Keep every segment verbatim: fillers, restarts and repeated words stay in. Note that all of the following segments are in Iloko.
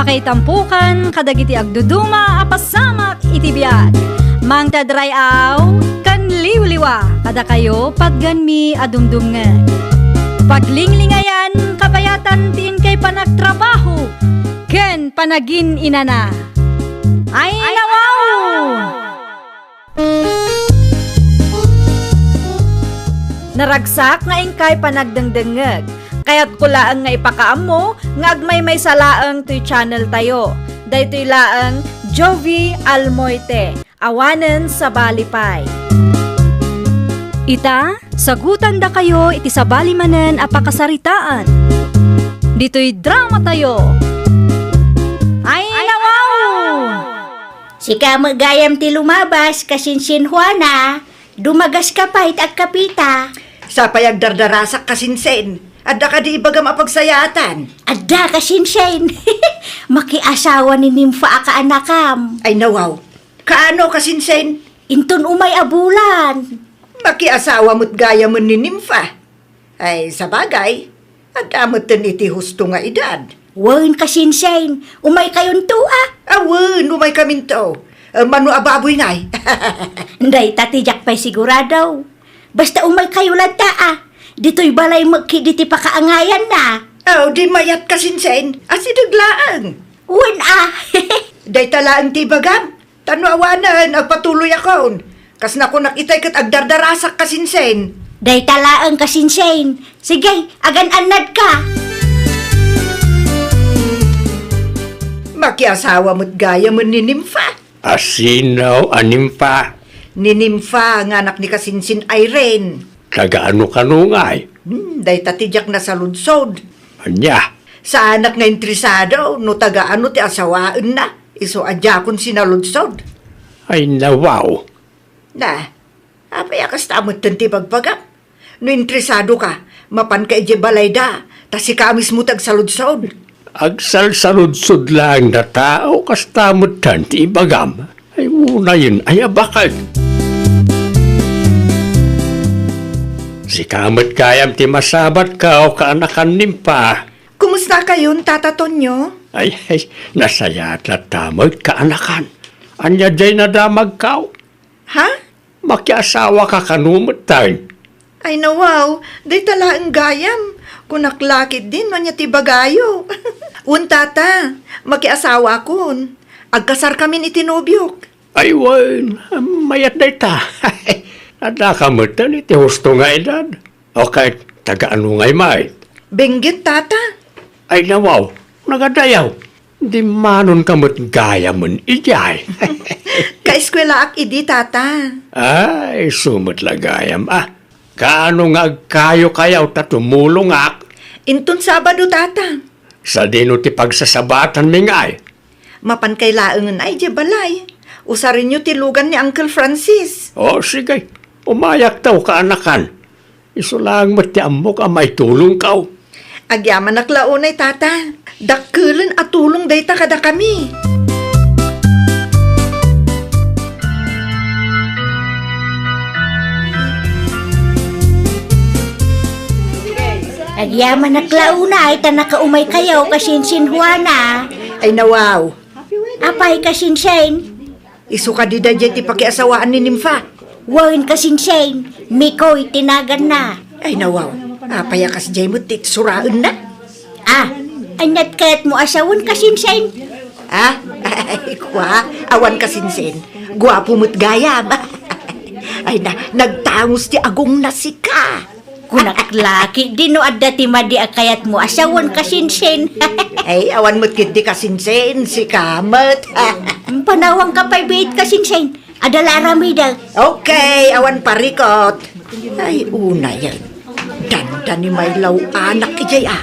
Kaitampukan kadagiti agduduma a pasamak iti biag. Mangted ray-aw ken liwliwa kadakayo patgenmi a dumdumngeg. Paglinglingayan kabayatan ti inkay panagtrabaho ken panagin-inana. Ay, nawaw! Naragsak nga inkay panagdengdengngeg. Kayatko laeng nga ipakaammo nga agmaymaysa laeng toy channel tayo. Daytoy laeng Jovie Almoite, awanen sabali pay. Ita, sagutandakayo iti sabali manen a pakasaritaan. Ditoy drama tayo. Ay, nawaw! Sika met gayam ti lumabas, kasinsin Juana. Dumagaska pay ti agkapita. Sapay agdardarasak, kasinsin. Adda kadi ibagam a pagsayaatan? Adda, kasinsin. Makiasawa ni Nimfa a kaanakam. Ay, nawaw. Kaano, kasinsin? Inton umay a bulan. Makiasawa met gayamen ni Nimfa. Ay, sabagay, adda metten iti husto nga edad. Wen, kasinsin, umaykayonto a? A, wen, umaykaminto. E, mano a baboy ngay? Dayta ti diak pay sigurado. Basta umaykayo latta a. Ditoy balay met ketdi ti pakaangayanna. Aw, di mayat, kasinsin. Asideg laeng. Wen a. Dayta laeng ti ibagam. Ta no awanen, agpatuloyakon. Kas nakunak itay ket agdardarasak, kasinsin. Dayta laeng, kasinsin. Sige, agan-annadka. Makiasawa met gayamen ni Nimfa. A sino a Nimfa? Ni Nimfa nga anak ni kasinsin Irene. Taga ano kano ngay? Hmm, dayta ti diak nasaludsod. Ania? Saanak nga interesado no taga ano ti asawaenna. Isu a diakon sinaludsod. Ay, nawaw. Na, apay a kasta metten ti bagbagam? No interesadoka, mapanka idiay balayda, ta sika a mismo ti agsaludsod. Agsalsaludsod laeng data, o kasta metten ti ibagam? Ay, unayen, ay, abaken. Sika met gayam ti masabatka, o kaanakan Nimfa. Kumustakayon, Tata Tonyo? Ay, ay, nasayaat latta met, kaanakan. Ania diay nadamagka? Ha? Makiasawaka kano metten? Ay, nawaw, dayta laeng gayam. Kunak la ketdi no ania ti ibagayo. Wen, Tata, makiasawaakon. Agkasarkamin iti nobiok. Ay, wen, mayat dayta. Addaka metten iti husto nga edad. O ket, taga ano ngay met? Benguet, Tata. Ay, nawaw, nagadayaw. Dimmanonka met gayamen idiay. Kaeskuelaak idi, Tata. Ay, isu met la gayam a. Kaano nga agkayokayaw ta tumulongak? Inton Sabado, Tata. Sadino ti pagsasabatanmi ngay? Mapankay laengen a idiay balay. Usarenyo ti lugan ni Uncle Francis. O, sige. Umayakto, kaanakan. Isu laeng met ti ammok a maitulongkaw. Agyamanak la unay, Tata. Dakkelen a tulong dayta kadakami. Agyamanak la unay ta nakaumaykayo, kasinsin Juana. Ay, nawaw. Apay, kasinsin? Isu kadi daydiay ti pakiasawaan ni Nimfa? Wen, kasinsin, Mikoy ti naganna. Ay, nawaw. Apay a kasdiay met ti itsuraenna? Ah, aniat kayatmo a sawen, kasinsin? Ah? Ay, kua, awan, kasinsin. Guapo met gayam. Ay na, nagtangos ti agongna sika. Kunak la ketdi no adda ti madi a kayatmo a sawen, kasinsin. Ay, awan met ketdi, kasinsin, sika met. Panawangka pay biit, kasinsin. Adda la aramidek. Okay, awan parikot. Ay, unayen. Dandani maylaw anak idiay a.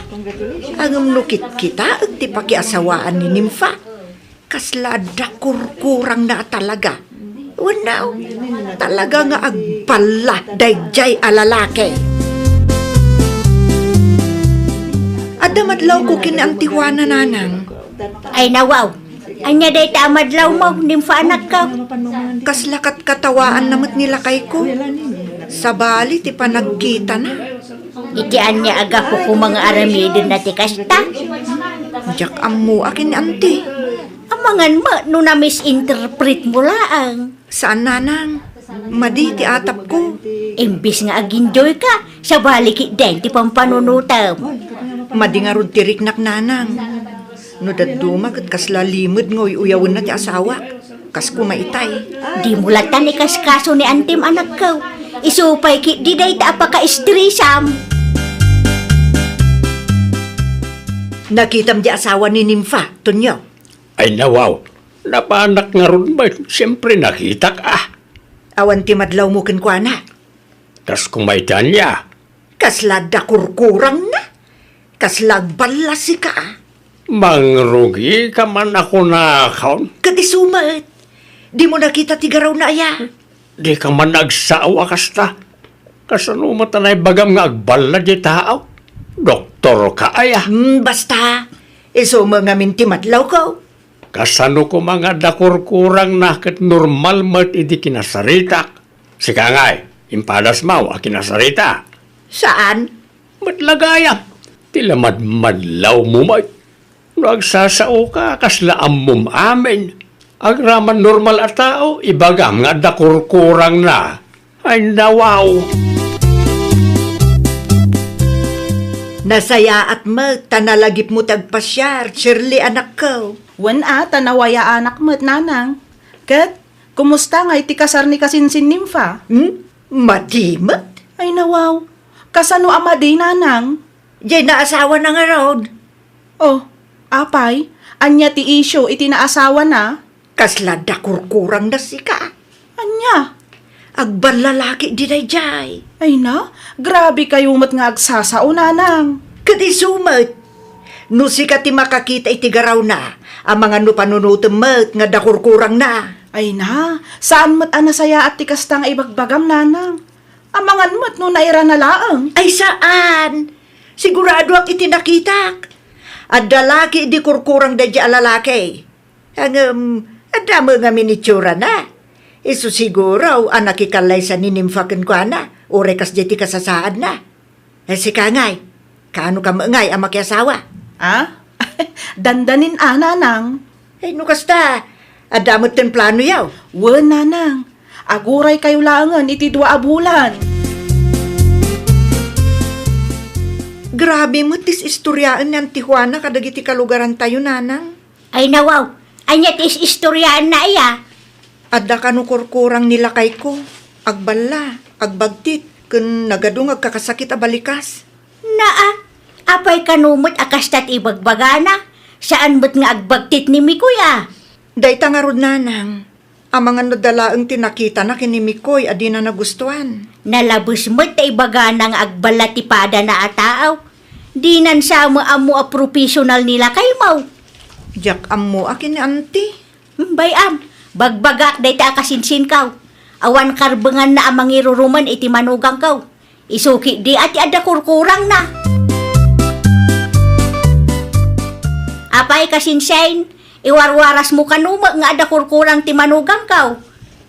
Ngem no kitkitaek ti pakiasawaan ni Nimfa. Kasla adda kurkurangna a talaga. Wenno, talaga nga agballa daydiay a lalaki. Adda madlawko ken ni Auntie Juana, nanang. Ay, nawaw. Ania dayta a madlawmo, Nimfa anakko? Kasla katkatawaanna met ni lakayko. Sabali ti panagkitana. Iti ania a gapu koma nga aramidenna ti kasta? Diak ammo a ken ni Auntie. Amangan met no na-misinterpret mo laeng. Saan, nanang. Madi ti atapko. Imbis nga ag-enjoy ka, sabali ketdin ti pampanunotem. Madi ngarud ti riknak, nanang. No dadduma ket kasla limed nga uy-uyawenna ti asawak. Kas kuma itay. Dimo latan ikaskaso ni Auntie, anakko. Isu pay ketdi dayta a pakaistresam. Nakitam di asawa ni Nympha, Tonio? Ay, nawaw. Napaanak ngarud met, siempre nakitak, ah. Awan ti madlawmo kenkuana? Kas kuma ita ania? Kasla adda kurkurangna? Kasla agballa sika, ah. Mangrugika man a kunakon. Ket isu met. Dimo nakita ti garawna aya? Dika man agsao a kasta. Kasano met a naibagam nga agballa diay tao? Doktorka aya? Hmm, basta. Isu met ngamin ti madlawko. Kasano koma nga adda kurkurangna ket normal met idi kinasaritak? Sika ngay, impadas maw a kinasarita? Saan? Met la gayam, ti la madmadlawmo met. No agsasaoka, kasla ammom amin. Agraman normal a tao, ibagam nga adda kurkurangna. Ay, nawaw. Nasayaat met ta nalagipmo ti agpasiar, Shirley, anakko. Wen a, ta nawayaanak met, nanang. Ket, kumusta ngay ti kasar ni kasinsin Nympha? Hmm? Madi met? Ay, nawaw. Kasano a madi, nanang? Diay naasawana ngarud. Oh, apay, ania ti isyu iti naasawana? Kasla adda kurkurangna sika. Ania? Agballalaki di daydiay. Ay na, grabe kayo met nga agsasao, nanang. Ket isu met. No sika ti makakita iti garawna, amangan no panunotem met nga adda kurkurangna. Ay na, saan met a nasayaat ti kasta nga ibagbagam, nanang. Amangan met no nairana laeng. Ay, saan! Siguradoak iti nakitak. Adda laki idi kurkurang daydiay a lalaki. Ngem, adda met ngamin itsurana. Isu siguro a nakikallaysa ni Nympha kenkuana, uray kasdiay ti kasasaadna. Eh, sika ngay, kaano ka met ngay a makiasawa? Ah? Dandanin a, nanang. Ay, no kasta, adda met ten planoyo? Wen, nanang. Aguray kayo laengen iti dua a bulan. Grabe met ti is-istoriaen ni Auntie Juana kadagiti kalugarantayo, nanang. Ay, nawaw, ania ti is-istoriaenna aya? Adda kano kurkurang ni lakayko, agballa, agbagtit, ken nagadu nga agkakasakit a balikas. Naa, apay kano met a kasta ti ibagbagana? Saan met nga agbagtit ni Mikoy a? Dayta ngarud, nanang. Amangan no adda laeng ti nakitana ken ni Mikoy a dina nagustuan. Nalabes met ta ibagana nga agballa ti padana a tao. Dinan sa ammo a professional ni lakaymo. Diak ammo a ken ni Auntie. Hmm, bay-am, bagbagak dayta a kasinsinko. Awan karbenganna a mangirurumen iti manugangko. Isu ketdi a ti adda kurkurangna. Apay, kasinsin, iwarwarasmo kano met nga adda kurkurang ti manugangko?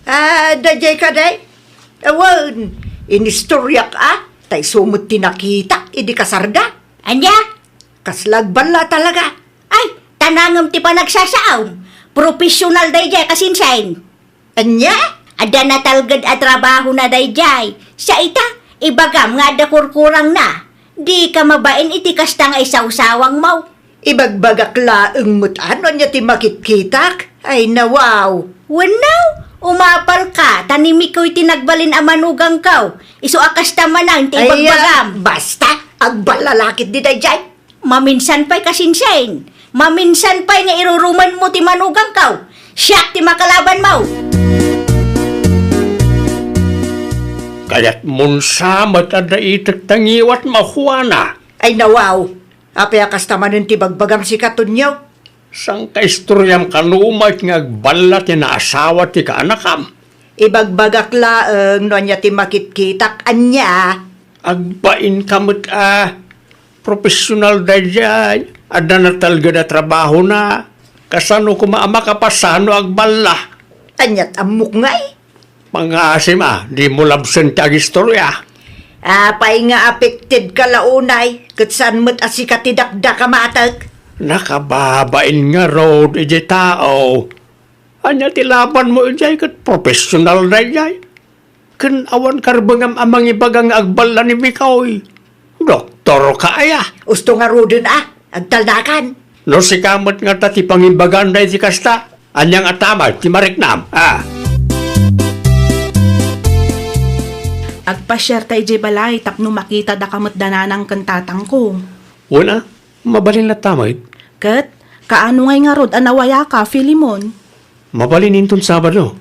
Ah, daydiay kadi? Awan, inistoriak a, ta isu met ti nakitak idi kasarda. Ania? Kasla agballa talaga. Ay, ta nangem ti panagsasaom. Professional daydiay, kasinsin. Ania? Adda natalged a trabahona daydiay. Sa ita, ibagam nga adda kurkurangna. Dika mabain iti kasta nga isawsawangmo. Ibagbagak laeng met a no ania ti makitkitak. Ay, nawaw. Wenno, umapalka, ta ni Mikoy ti nagbalin a manugangko. Isu a kasta manen ti Ay, ibagbagam. Ah, basta, agballalakit di daydiay. Maminsan pay, kasinsin. Maminsan pay nga irurumenmo ti manugangko. Siak ti makalabanmo. Kayatmon sa met a daitek ta ngiwatmo, Juana. Ay, nawaw. Apay a kasta manen ti bagbagam, sika, Tonio? Sangkaistoriam kano met nga agballa ti naasawa ti kaanakam? Ibagbagak laeng no ania ti makitkitak, ania? Agbainka met a profesional daydiay, adda natalged a trabahona. Kasano koma a makapasano agballa? Aniat ammok ngay? Pangasim a, dimo labsen ti agistoria. Apay nga affected ka la unay, ket saan met a sika ti dakdakamatek? Nakababain ngarud iti tao. Ania ti labanmo idiay ket professional daydiay? Ken awan karbengam a mangibaga nga agballa ni Mikoy. Doktorka aya? Usto ngaruden a, agtalnakan. No sika met ngata ti pangibaganda iti kasta, ania nga tamay ti mariknam, a? Agpasiarta idiay balay tapno makitadaka met da nanang ken tatangko. Wen a, mabalin latta met. Ket, kaano ngay ngarud a nawayaka, Filemon? Mabalin inton Sabado.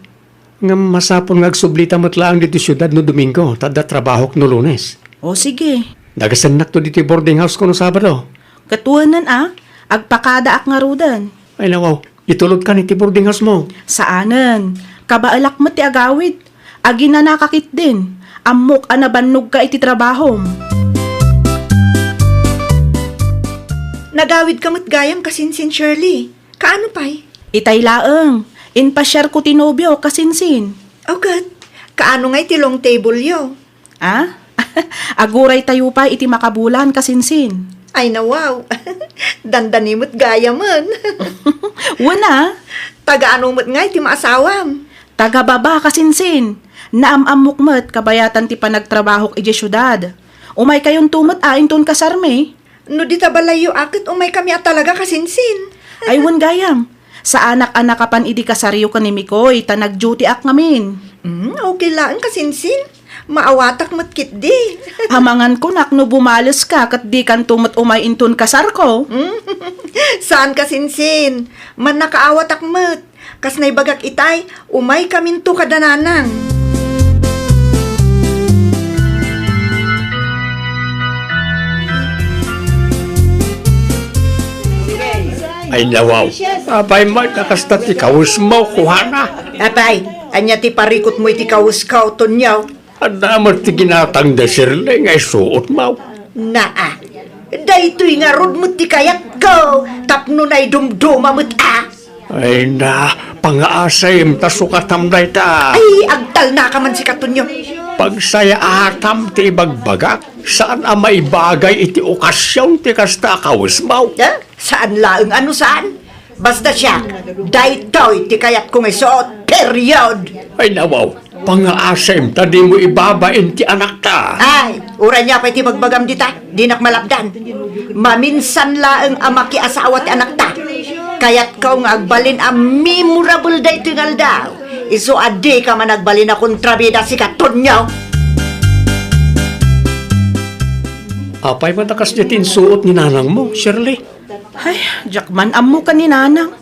Ngem masapul nga agsublita met laeng ditoy siudad no Domingo, ta adda trabahok no Lunes. O, sige. Nagasennakto ditoy boarding house ko no Sabado. Ket wenen a, agpakadaak ngaruden. Ay, nawaw, itulodkan iti boarding house mo. Saanen. Kabaelak met ti agawid. Aginanaka ketdin. Ammok a nabannogka iti trabahom. Nagawidka met gayam, kasinsin Shirley. Kaano pay? Itay laeng, impasiarko ti nobiok, kasinsin. O ket, kaano ngay ti long table-yo? A? Aguraytayo pay iti makabulan, kasinsin. Ay, nawaw. Dandani met gayamen. Wen a. Taga-ano met ngay ti maasawam? Taga-Baba, kasinsin. Naam-ammok met kabayatan ti panagtrabahok idiay siudad. Umaykayonto met a inton kasarmi. No dita balayyo a ket umaykami a talaga, kasinsin. Ay, wen gayam. Saanak a nakapan idi kasaryo ken ni Mikoy, ta nag-duty-ak ngamin. Mm, okay laeng, kasinsin. Maawatak met ketdi. Amangan kunak no bumaleska ket dikanto met umay inton kasarko. Mm. Saan, kasinsin. Mannakaawatak met. Kas naibagak itay, umaykaminto kada nanang. Ay, nawaw. Apay met a kasta ti kawesmo, kuana? Apay, ania ti parikutmo iti kawesko, Tonyo? Adda met ti ginatang da Shirley nga isuotmo. Naa, daytoy ngarud met ti kayatko tapno naidumduma met a. Ay na, pangaasem ta sukatam dayta. Ay, agtalnaka man sika, Tonyo. Pagsayaatam ti ibagbagak, saan a maibagay iti okasion ti kasta a kawesmo. Eh? Saan laeng a no saan? Basta siak, daytoy ti kayatko nga isuot, period! Ay, nawaw, pangaasem ta dimo ibabain ti anakta. Ay, uray nia pay ti bagbagam dita, dinak malapdan. Maminsan laeng a makiasawa ti anakta. Kayatko nga agbalin a memorable daytoy nga aldaw. Isu a dika man agbalin a kontrabida, sika, Tonyo. Apay man a kasdiay ti insuot ni nanangmo, Shirley? Ay, diak man ammo ken ni nanang.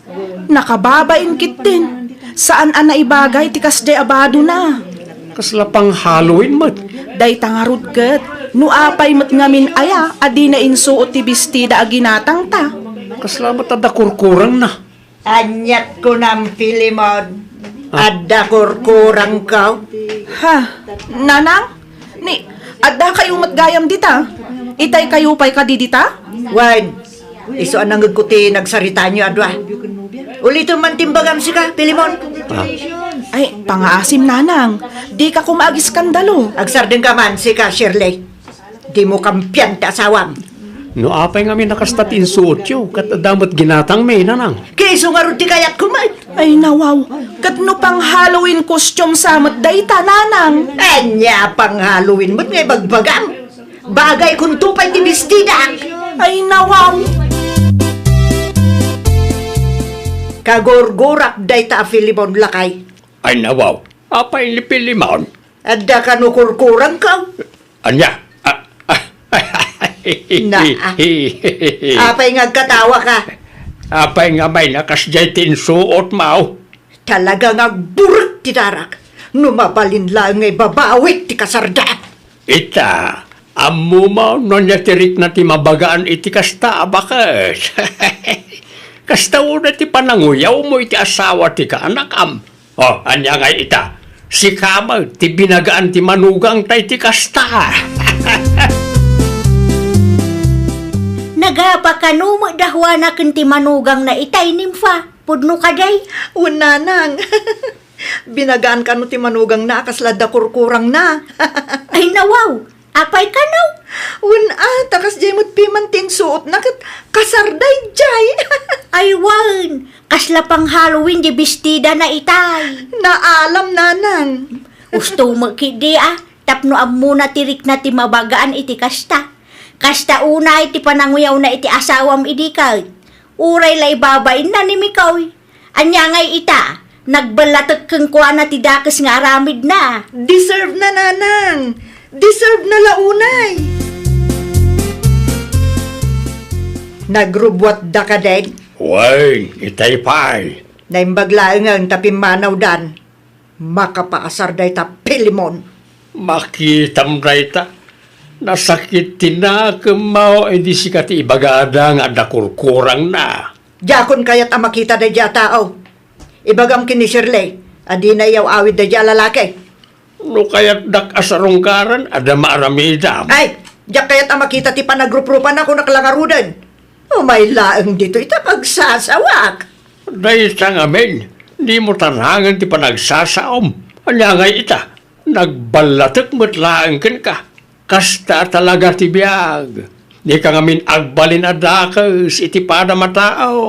Nakababain ketdin. Saan a naibagay ti kasdiay a badona. Kasla pang-Halloween met. Dayta ngarud ket, no apay met ngamin aya a dina insuot ti bestida a ginatangta. Kasla met adda kurkurangna. Aniat kunam, Filemon? Ah. Adda kurkurangko? Ha? Nanang? Ni, addakayo met gayam dita? Itaykayo pay kadi dita? Wen, isu a nangngegko ti nagsaritaanyo a dua. Ulitem man ti imbagam sika, Filemon. Ah. Ay, pangaasim, nanang. Dika koma agiskandalo. Agsardengka man, sika, Shirley. Dimo kampian ti asawam. No apay ngamin a kasta ti insuotyo, ket adda met ginatangmi, nanang. Ket isu ngarud ti kayatko met. Ay, nawaw, ket no pang-Halloween costume sa met dayta, nanang. Ania a pang-Halloween met nga ibagbagam? Bagaykonto pay ti bestidak. Ay, nawaw. Kagurgurak dayta a Filemon, lakay. Ay, nawaw. Apay ni Filemon? Adda kano kurkurangko? Ania? Ah, ah, Naa. Apay nga agkatawaka? Apay nga may nakasdiay ti insuotmo? Talaga nga agburek ti darak. No mabalin laeng nga ibabawik ti kasarda. Ita, ammom no ania ti rikna ti mabagaan iti kasta a baket? Kasta unay ti pananguyawmo iti asawa ti kaanakam. O, ania ngay ita? Sika met ti binagaan ti manugangta iti kasta. Nagapa kano met da Juana ken ti manugangna itay, Nimfa? Pudno kadi? Wen, nanang. Binagaan kano ti manugangna a kasla adda kurkurangna. Ay, nawaw! Apay kano? Wen a, ta kasdiay met piman ti insuotna ket kasar daydiay. Ay wen, kasla pang-Halloween diay bestidana itay. Naalam, nanang. Usto met ketdi a, tapno ammona ti rikna ti mabagaan iti kasta. Kasta unay ti pananguyawna iti asawam idi ket. Uray la ibabainna ni Mikoy. Ania ngay ita? Nagballatek kenkuana ti dakes nga aramidna. Deserve na, nanang. Deserve na la unay. Nagrubbuatda kadin? Wen, itay pay. Naimbag laengen ta pimmanawdan. Makapaasar dayta Pilemon. Makitam dayta. Nasakit ti nakemmo idi sika ti ibagada nga adda kurkurangna. Diakon kayat a makita daydiay a tao. Ibagam ken ni Shirley a dina iyaw-awid daydiay a lalaki. No kayatdak a sarungkaran, adda maaramidam. Ay, diak kayat a makita ti panagruprupana, kunak la ngaruden. Umay laeng ditoy ta pagsasawak. Dayta ngamin, dimo tarangen ti panagsasaom. Ania ngay ita? Nagballatek met laeng kenka. Kasta talaga ti biag. Dika ngamin agbalin a dakes iti padam a tao.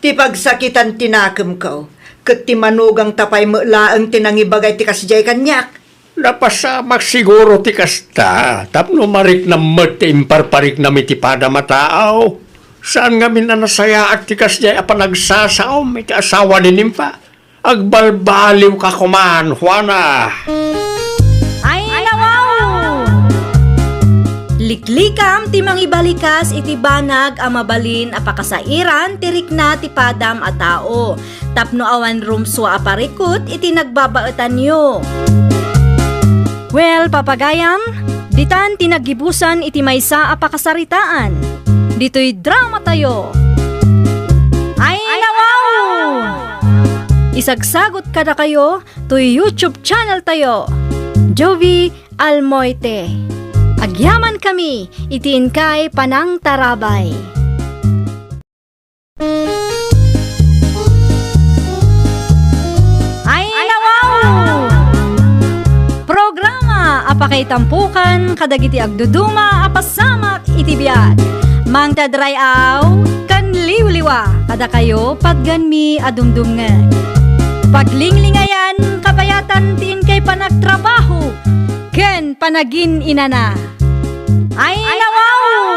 Ti pagsakitan ti nakemko, ket ti manugangta pay met laeng ti nangibaga iti kasdiay kaniak. Napasamak siguro ti kasta, tapno mariknam met ti imparpariknam iti padam a tao. Saan ngamin a nasayaat ti kasdiay a panagsasaom iti asawa ni Nimfa? Agbalbaliwka koman, Juana! Ay, nawaw! Liklikam ti mangibalikas iti banag a mabalin a pakasairan ti rikna ti padam a tao. Tapno awan rumsua a parikut iti nagbabaetanyo. Well, papagayam, ditan ti naggibusan iti maysa a pakasaritaan. Ditoy dramatayo. Ay, nawaw! Isagsagot kadakayo toy YouTube channel tayo, Jovie Almoite. Agyamankami iti inkay panangtarabay. Ay, nawaw! Programa a pakaitampukan kadagiti agduduma a pasamak iti biag. Mangtadray-aw ken liwliwa kadakayo patgenmi a dumdumngeg. Paglinglingayan, kabayatan ti inkay panagtrabaho ken panagin-inana. Ay, nawaw!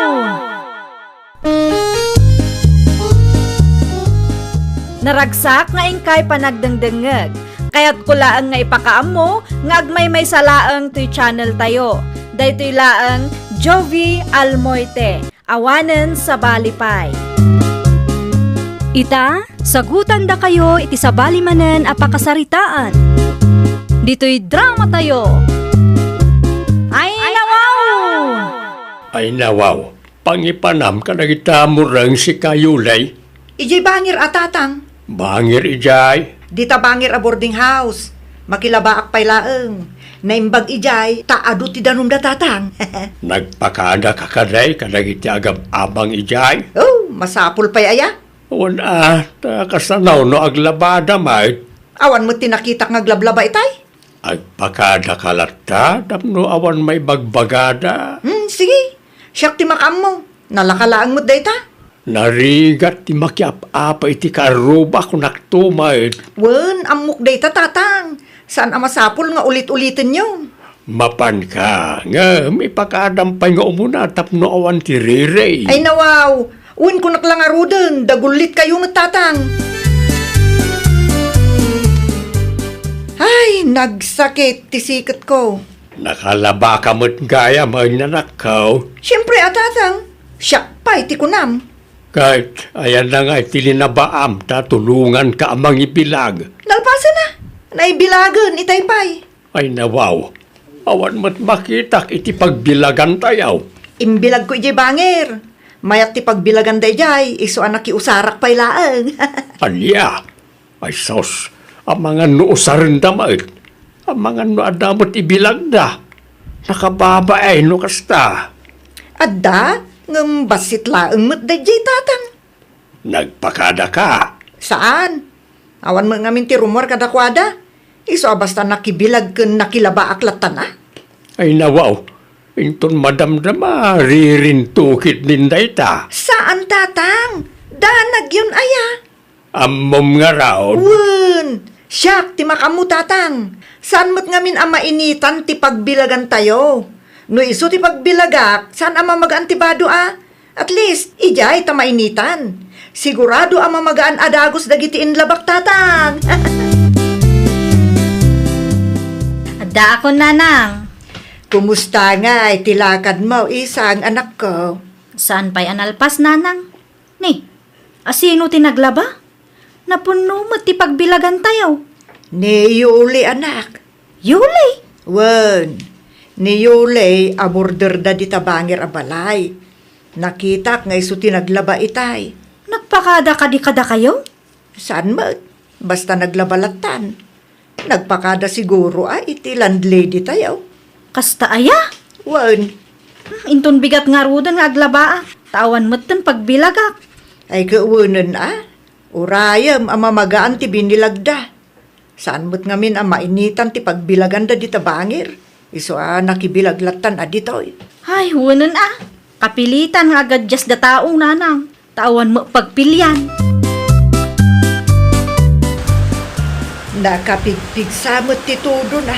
Naragsak nga inkay panagdengdengngeg. Kayatko laeng nga ipakaammo nga agmaymaysa laeng toy channel tayo. Daytoy laeng Jovie Almoite, awanen sabali pay. Ita, sagutandakayo iti sabali manen a pakasaritaan. Ditoy dramatayo. Ay, nawaw! Ay, nawaw! Pangipanam kadagiti amureng sika, Yulay. Idiay bangir a, tatang. Bangir idiay? Dita bangir a boarding house. Makilabaak pay laeng. Naimbag idiay, ta adu ti danumda, tatang. Nagpakadaka kadi kadagiti agab-abang idiay? Oh, masapul pay aya? Wen a, ta kasano no aglabada met? Awan met ti nakitak nga aglablaba itay. Agpakadaka latta tapno awan maibagbagada. Hmm, sige. Siak ti makaammo. Nalaka laeng met dayta. Narigat ti makiap-apa iti karruba, kunakto met. Wen, ammok dayta, tatang. Saan a masapul nga ulit-ulitenyo. Mapanka, ngem ipakadam pay nga umuna tapno awan ti riri. Ay, nawaw. Wen, kunak la ngaruden, dagullit kayo met, tatang. Ay, nagsakit ti siketko. Nakalabaka met gayam, ay, nanakkaw. Siempre a, tatang. Siak pay ti kunam. Ket ayanna ngay ti linabaam ta tulonganka a mangibilag? Nalpasen a. Naibilagen itay pay. Ay, nawaw. Awan met makitak iti pagbilagantayo. Imbilagko idiay bangir. Mayat ti pagbilagan daydiay, isu a nakiusarak pay laeng. Ania? Ay sus, amangan no usarenda met. Amangan no adda met ibilagda. Nakababain no kasta. Adda, ngem bassit laeng met daydiay, tatang. Nagpakadaka? Saan. Awan met ngamin ti rummuar kadakuada. Isu a basta nakibilag ken nakilabaak lattan a. Ay nawaw, Inton madamdama, ririntukit nin dayta. Saan, Tatang. Danagyon aya. Ammom ngarud. Wen, siak ti makaammo, Tatang. Saan met ngamin a mainitan ti pagbilagantayo. No isu ti pagbilagak, saan a mamagaan ti bado a. At least, idiay ta mainitan. Sigurado a mamagaan a dagus dagiti inlabak, Tatang. Addaakon, Nanang. Kumusta ngay ti lakadmo, isang anakko? Saan pay a nalpas, Nanang. Ni, asino ti naglaba? Napunno met ti pagbilagantayo. Ni Yuli, anak. Yuli? Wen, ni Yuli a borderda dita bangir a balay. Nakitak nga isu ti naglaba itay. Nagpakada kadi kadakayo? Saan met? Basta naglaba lattan. Nagpakada siguro a iti landlady tayo. Kasta aya? Wen. Hmm, inton bigat ngaruden nga aglabaak, ta awan metten pagbilagak. Ay, kawenen a, urayem a mamagaan ti binilagda. Saan met ngamin a mainitan ti pagbilaganda dita bangir. Isu a nakibilag lattan a ditoy. Ay, wenen a. Kapilitan nga agadjasda tao, Nanang. Ta awan met pagpilian. Nakapigpigsa met ti tudona.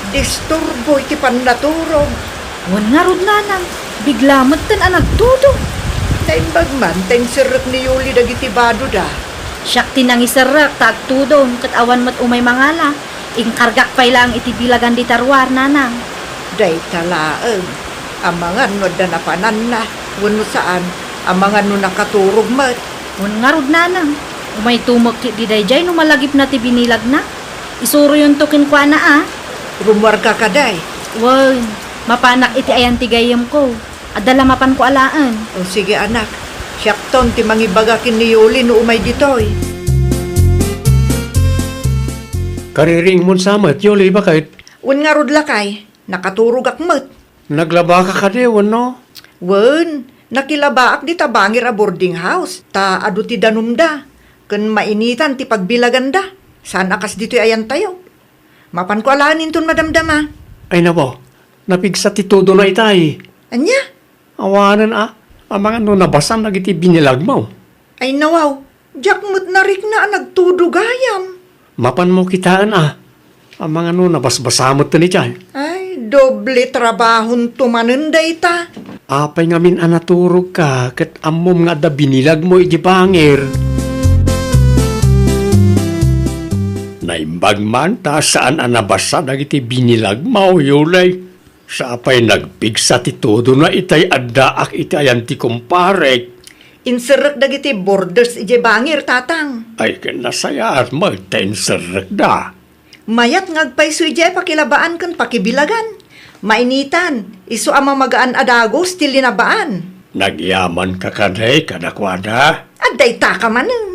Disturbo iti pannaturog. Wen ngarud, Nanang, bigla metten a nagtudo. Naimbag man ta inserrek ni Yuli dagiti badoda. Siak ti nangiserrek ta agtudon ket awan met umay mangala. Inkargak pay laeng iti bilagan dita ruar, Nanang. Dayta laeng. Amangan no adda napananna, wenno saan, amangan no nakaturog met. Wen ngarud, Nanang. Umayto met ketdi daydiay no malagipna ti binilagna. Isuroyonto kenkuana a. Rummuarka kadi? Wen, mapanak iti ayan ti gayyemko. Adda la mapanko alaen. O, sige, anak. Siakton ti mangibaga ken ni Yuli no umay ditoy. Kaririingmon sa met, Yuli, baket? Wen ngarud, lakay. Nakaturogak met. Naglabaka kadi wenno? Wen, nakilabaak dita bangir a boarding house, ta adu ti danumda, ken mainitan ti pagbilaganda. Saan a kas ditoy ayantayo. Mapanko alaen inton madamdama. Ay, nawaw, napigsa ti tudona itay. Ania? Awanen a, amangan no nabasan dagiti binilagmo. Ay, nawaw, diak met narikna a nagtudo gayam. Mapanmo kitaen a, amangan no nabasbasa metten idiay. Ay, doble trabahonto manen dayta. Apay ngamin a naturogka ket ammom nga adda binilagmo iti bangir? Naimbag man ta saan a nabasa dagiti binilagmo, Yuli. Sa apay nagpigsa ti tudona itay addaak iti ayan ti kumparek? Inserrek dagiti borders idiay bangir, Tatang. Ay, ken nasayaat met ta inserrekda. Mayat nga agpayso idiay pakilabaan ken pakibilagan. Mainitan, isu a mamagaan a dagus ti linabaan. Nagyamanka kadi kadakuada? Adda itaka manen.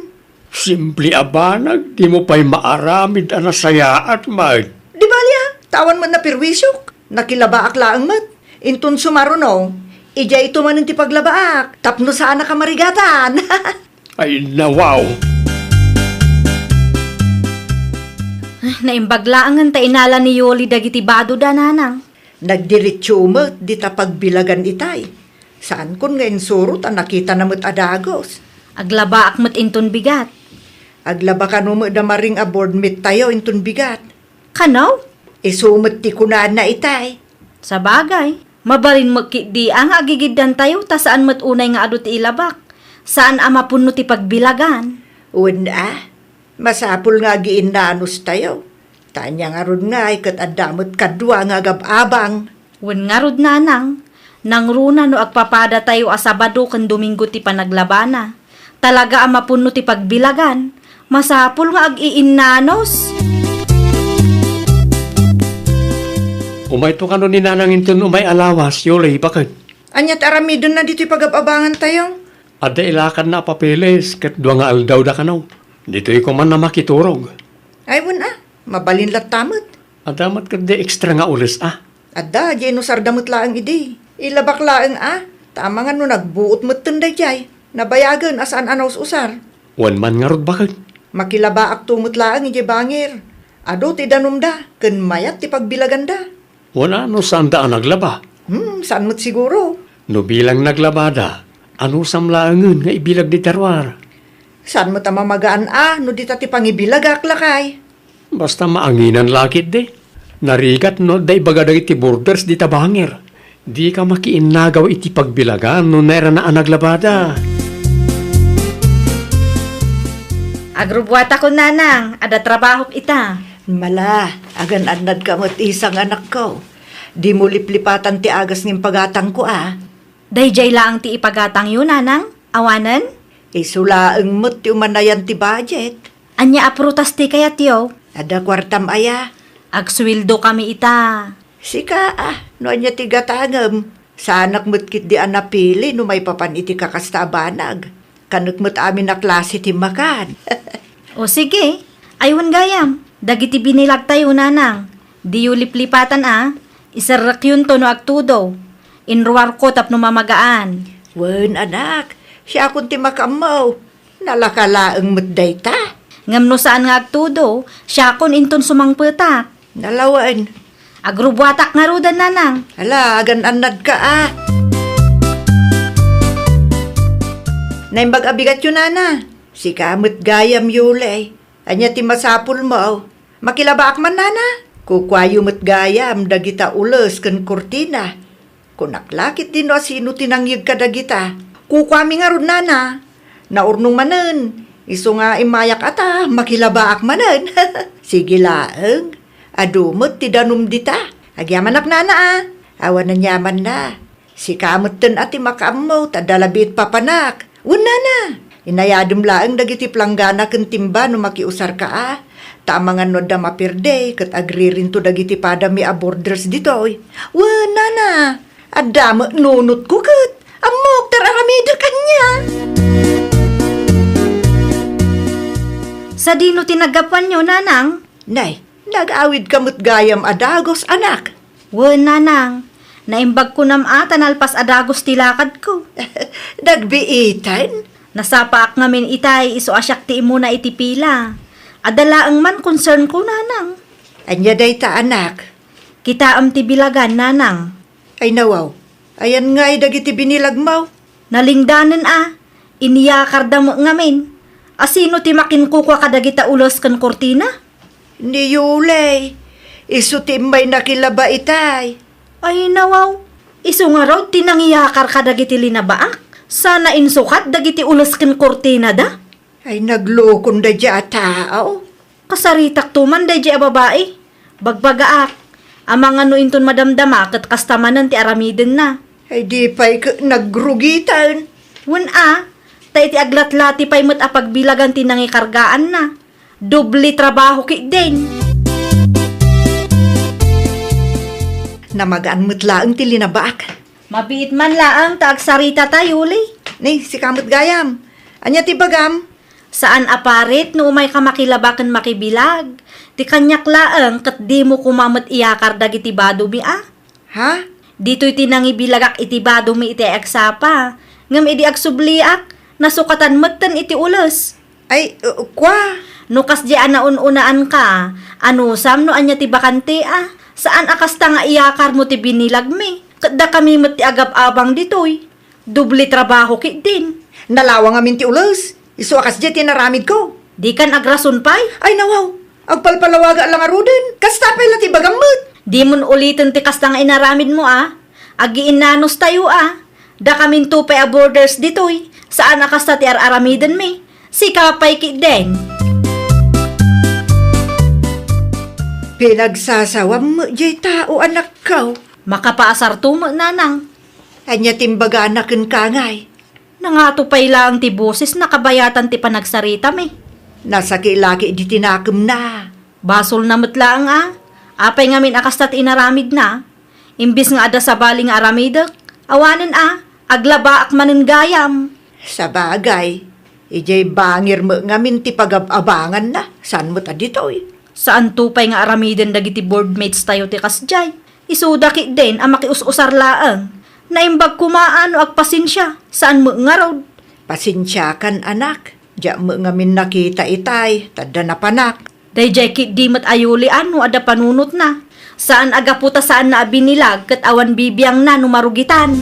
Simple a banag, dimo pay maaramid a nasayaat met. Di bali a, ta awan met naperwisok. Nakilabaak laeng met. Inton sumaruno, idiayto manen ti paglabaak, tapno saanaka marigatan. Ay, nawaw! Naimbag laengen ta inala ni Yoli dagiti badoda, Nanang. Nagdiretso met dita pagbilagan itay. Saankon nga insuro ta nakitana met a dagus. Aglabaak met inton bigat. Aglaba kano met da maring a board meet tayo inton bigat. Kano? Isu met ti kunana itay. Sabagay, mabalin met ketdi a nga agigiddantayo ta saan met unay nga adu ti ilabak. Saan a mapunno ti pagbilagan. Wen a, masapul nga agiinnanos tayo. Ta ania ngarud ngay ket adda met kadua nga agab-abang. Wen ngarud, Nanang, nangruna no agpapadatayo a Sabado ken Domingo ti panaglabana. Talaga a mapunno ti pagbilagan. Masapul nga ag-iinnanos. Umayto kano ni Nanang inton umay a lawas, Yoli, baket? Ania ti aramidenna ditoy pagab-abangan tayo? Adda ilakadna a papeles ket dua nga aldawda kano. Ditoy koma a makiturog. Ay, wen a, mabalin latta met. Adda met ketdi extra nga oras a? Adda, diay inusarda met laeng idi. Ilabak laeng a, ta amangan no nagbuot metten daydiay. Nabayagen a saan a naus-usar. Wen man ngarud baket. Makilabaakto met laeng idiay bangir. Adu ti danumda, ken mayat ti pagbilaganda. Wen a, no saanda a naglaba. Hmm, saan met siguro? No bilang naglabada, anusam laengen nga ibilag dita ruar? Saan met a mamagaan a no dita ti pangibilagak, lakay? Basta maanginan la ketdi. Narigat no adda ibaga dagiti borders dita bangir. Dika makiinnagaw iti pagbilagan no nairana a naglabada. Agrubuatakon, nanang, adda trabahok ita. Mala, agan-annadka met, isang anakko. Dimo liplipatan ti agas nga impagatangko a. Daydiay laeng ti ipagatangyo, nanang? Awanen? Isu laeng met ti umanayan ti budget. Ania a prutas ti kayatyo? Adda kuartam aya? Agsueldo kami ita. Sika a, no ania ti gatangem, saanak met ketdi a napili no maipapan iti kakasta a banag. Kanek met amin a klase ti makan. O sige, ay wen gayam, dagiti binilagtayo, nanang, diyo liplipatan a, iserrekyonto no agtudo. Inruarko tapno mamagaan. Wen, anak, siakon ti makaammo. Nalaka laeng met dayta. Ngem no saan nga agtudo, siakon inton sumangpetak. Nalawen. Agrubuatak ngaruden, nanang. Ala, agan-annadka a. Naimbag a bigatyo, nana. Sika met gayam, Yulay. Ania ti masapulmo? Makilabaak man, nana? Kukuayo met gayam dagita ules ken kurtina. Kunak la ketdi no asino ti nangyeg kadagita. Kukuami ngarud, nana. Naurnong manen. Isu nga immayak a ta, makilabaak manen. Sige laeng. Adu met ti danum dita. Agyamanak, nana a. Awan aniamanna. Sika metten a ti makaammo ta adda la biit papanak. Wen, nana, inayadem laeng dagiti planggana ken timba no makiusarka a. Ta amangan no adda mapirdey ket agririnto dagiti padami a borders ditoy. Wen, nana, adda met nunotko ket ammok ti ar-aramidek ania. Sadino ti naggapuanyo, nanang? Nay, nag-awidka met gayam a dagus, anak. Wen, nanang, naimbag kunam a ta nalpas a dagus ti lakadko. Nagbiiten? Nasapaak ngamin itay isu a siak ti immuna iti pila. Adda laeng man concernko, nanang. Ania dayta, anak? Kitaem ti bilagan, nanang. Ay nawaw, ayan ngay dagiti binilagmo? Nalingdanen a, iniyakarda met ngamin. Asino ti makinkukua kadagita ules ken kurtina? Ni Yulay, isu ti immay nakilaba itay. Ay nawaw, isu ngarud ti nangiyakar kadagiti linabaak, sana insukat dagiti ules ken kurtinada. Ay, naglukon daydiay a tao. Kasaritakto man daydiay a babai. Bagbagaak, amangan no inton madamdama ket kasta manen ti aramidenna. Ay, di pay ket nagrugiten. Wen a, ta iti aglatlati pay met a pagbilagan ti nangikargaanna. Doble trabaho ketdin. Namagaan met laeng ti linabaak. Mabiit man laeng ta agsarita tayo, Li. Ni, sika met gayam. Ania ti bagam? Saan a parit no umayka makilaba ken makibilag. Ti kaniak laeng ket dimo koma met iyakar dagiti badomi a. Ha? Ditoy ti nangibilagak iti badomi iti agsapa. Ngem idi agsubliak, nasukatan metten iti ules. Ay, uh, kua? No kasdiay a naun-unaanka, anusam no ania ti bakante a? Saan a kasta nga iyakarmo ti binilagmi, ket dakami met ti agab-abang ditoy. Doble trabaho ketdin. Nalawa ngamin ti ules. Isu a kasdiay ti inaramidko. Dikan agrason pay? Ay, nawaw. Agpalpalawaga la ngaruden. Kasta pay la ti bagam met. Dimon uliten ti kasta nga inaramidmo a. Agiinnanos tayo a. Dakaminto pay a borders ditoy. Saan a kasta ti ar-aramidenmi. Sika pay ketdin. Pinagsasawam met jay tao, anakko. Makapaasarto met, nanang. Ania ti imbagana kenka ngay? Nangato pay laeng ti bosesna kabayatan ti panagsaritami. Nasakilaki diti nakemna. Basolna met laeng a. Apay ngamin a kasta ti inaramidna? Imbes nga adda sabali nga aramidek, awanen a, aglabaak manen gayam. Sabagay, idiay bangir met ngamin ti pagab-abanganna, saan met a ditoy? Saanto pay nga aramiden dagiti boardmates tayo ti kasdiay. Isuda ketdin a makius-usar laeng. Naimbag koma a no agpasensia, saan met ngarud. Pasensiakan, anak. Diak met ngamin nakita itay, tadda napanak. Daydiay ketdi met a Yuli a no adda panunotna. Saan a gapu ta saanna a binilag ket awan bibiangna no marugitan.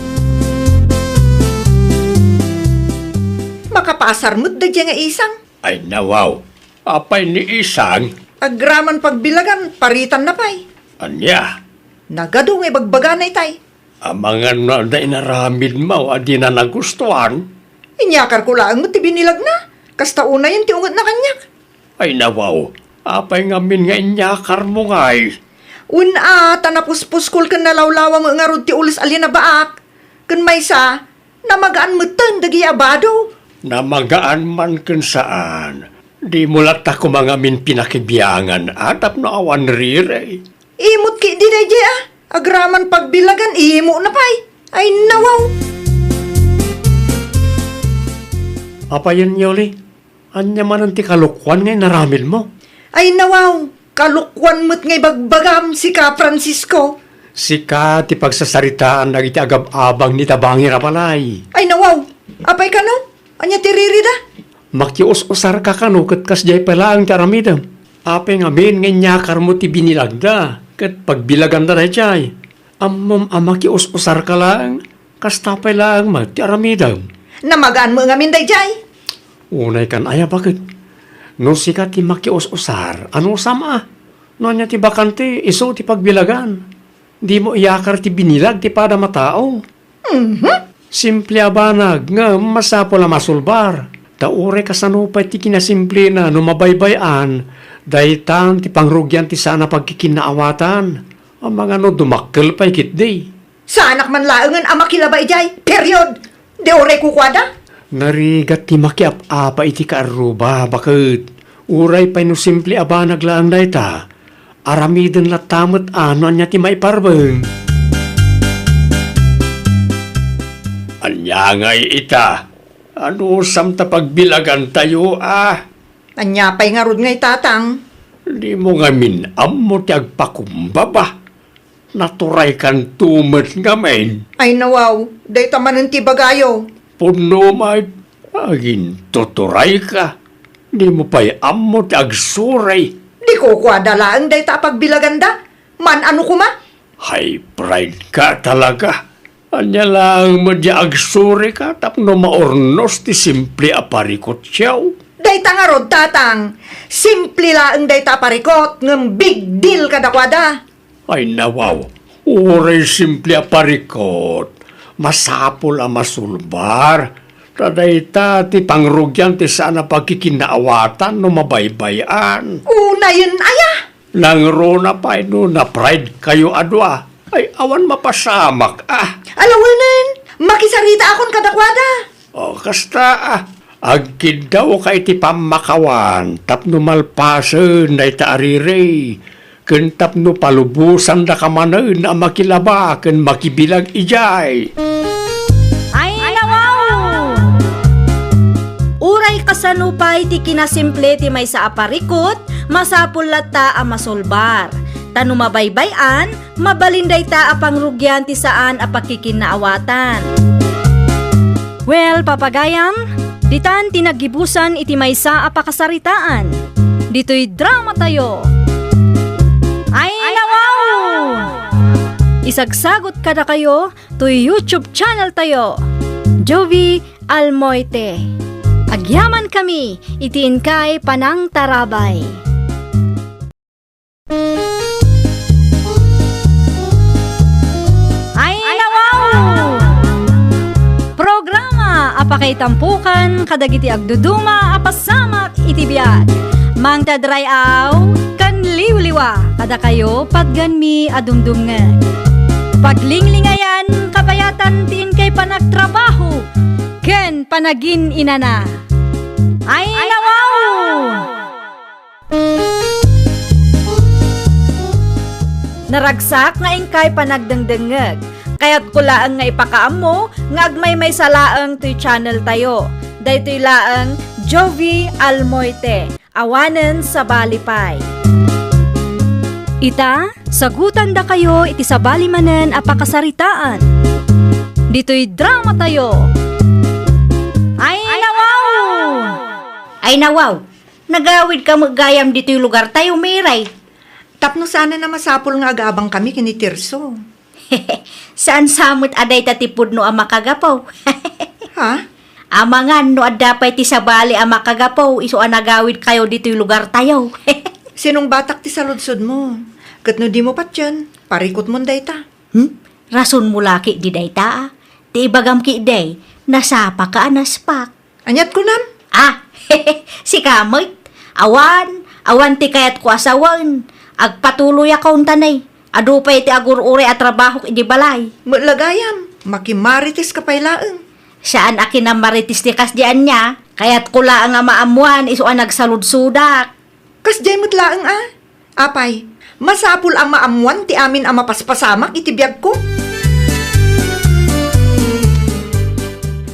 Makapasar met daydiay nga isang. Ay, nawaw. Apay ni isang? Agraman pagbilagan, paritanna pay. Ania? Nagadu nga ibagbagana itay. Amangan no adda inaramidmo a dina nagustuan? Inyakarko laeng met ti binilagna. Kasta unayen ti ungetna kaniak. Ay, nawaw. Apay ngamin nga inyakarmo ngay? Wen a, ta napuspuskol ken nalawlawa met ngarud ti ules a linabaak. Ken maysa, namagaan metten dagiti abado. Namagaan man ken saan. Dimo latta koma ngamin pinakibiangan a tapno awan rirey. Imot ketdi daydiay a. Agraman pagbilagan, imona pay. Ay, nawaw. Apayen, Yoli? Ania manen ti kalokuan nga inaramidmo? Ay, nawaw. Kalokuan met nga ibagbagam, sika, Francisco. Sika ti pagsasaritaan dagiti agab-abang ni tabangir a balay. Ay, nawaw. Apay kano? Ania ti ririda? Makius-usarka kano ket kasdiay pay laeng ti aramidem? Apay ngamin nga inyakarmo ti binilagda ket pagbilaganda daydiay? Ammom a makius-usarka laeng, kasta pay laeng met ti aramidem. Namagaan met ngamin daydiay. Unay kan aya baket. No sika ti makius-usar, anusam a? No ania ti bakante, isu ti pagbilagan. Dimo iyakar ti binilag ti padam a tao. Mhm. Simple a banag, ngem masapul a masulbar. Ta uray kasano pay ti kinasimplena no mabaybay-an, daytan ti pangrugian ti saan a pagkikinnaawatan. Amangan no dumakkel pay ketdi. Saanak man laengen a makilaba idiay, period! Di uray kukuada? Narigat ti makiap-apa iti kaarruba, baket. Uray pay no simple a banag laeng dayta, aramiden latta met a no ania ti maiparbeng. Ania ngay ita? Anusam ta pagbilagantayo a? Ania pay ngarud ngay, Tatang? Dimo ngamin ammo ti agpakumbaba. Naturaykanto met ngamin. Ay, nawaw, dayta manen ti ibagayo. Punno met, agintuturayka. Dimo pay ammo ti agsuray. Di kukuada laeng dayta a pagbilaganda. Man-ano koma? High pride ka talaga. Ania laeng met diay agsurika tapno maurnos ti simple a parikutyo? Dayta ngarud, Tatang. Simple laeng dayta a parikut, ngem big deal kadakuada. Ay, nawaw, uray simple a parikut, masapul a masulbar, ta dayta ti pangrugian ti saan a pagkikinnaawatan no mabaybay-an. Unayen aya? Nangruna pay no na-pride kayo a dua. Ay, awan mapasamak, ah. Alawenen, makisaritaakon kadakuada. O, kasta, ah. Agkiddawka iti pammakawan tapno malpasen dayta a rirey. Ken tapno palubosandaka manen a makilaba ken makibilag idiay. Ay, nawaw! Uray kasano pay ti kinasimple ti maysa a parikut, masapul latta a masulbar. Ta no mabaybay-an, mabalin dayta a pangrugian ti saan a pakikinnaawatan. Well, papagayam, ditan ti naggibusan iti maysa a pakasaritaan. Ditoy dramatayo. Ay, nawaw! Isagsagut kadakayo toy YouTube channeltayo, Jovie Almoite. Agyamankami iti inkay panangtarabay. Ay, nawaw! Programa a pakaitampokan kadagiti agduduma a pasamak iti biag. Mangted ray-aw ken liwliwa kadakayo patgenmi a dumdumngeg. Paglinglingayan kabayatan ti inkay panagtrabaho ken panagin-inana. Ay, nawaw! Naragsak nga inkay panagdengdengngeg. Kayatko laeng nga ipakaammo nga agmaymaysa laeng toy channeltayo. Daytoy laeng Jovie Almoite, awanen sabali pay. Ita, sagutandakayo iti sabali manen a pakasaritaan. Ditoy dramatayo. Ay, nawaw! Ay, nawaw! Nagawidka met gayam ditoy lugartayo, Miray. Tapno saanen a masapul nga agaabangkami ken ni Tirso. Saan sa met a dayta ti pudno a makagapu? Ha? Amangan no adda pay ti sabali a makagapu isu a nagawidkayo ditoy lugartayo. Sinungbatak ti saludsodmo. Ket no dimo patien, parikutmon dayta. Hmm? Rasonmo la ketdi dayta, a? Ti ibagam ketdi, nasapaka a naspak. Aniat kunam? Ah, sika met. Awan, awan ti kayatko a sawen. Agpatuloyakon ta ne. Adu pay ti agur-uray a trabahok idi balay. Met la gayam, makimarites ka pay laeng. Saan a kinamarites ti kasdi ania, kayatko laeng a maammoan isu a nagsaludsodak. Kasdiay met laeng a. Apay, masapul a maammoan ti amin a mapaspasamak iti biagko.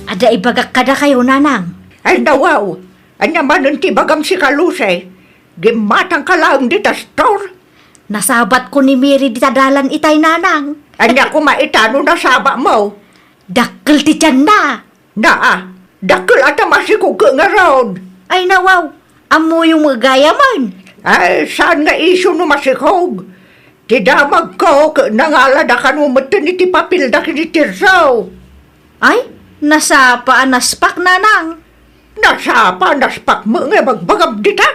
Adda ibagak kadakayo, Nanang. Ay, nawaw. Ania manen ti ibagam sika, Lucy? Gimmatangka laeng dita store? Nasabatko ni Mary dita dalan itay, Nanang. Ania koma ita no nasabatmo? Dakkel ti tianna. Naa, dakkel a ta masikog ket ngarud. Ay, nawaw, ammoyo met gayamen. Ay, saan nga isyu no masikog? Ti damagko ket nangalada kano metten iti papelda ken ni Tirso. Ay, nasapa a naspak, Nanang. Nasapa a naspak met nga ibagbagam dita?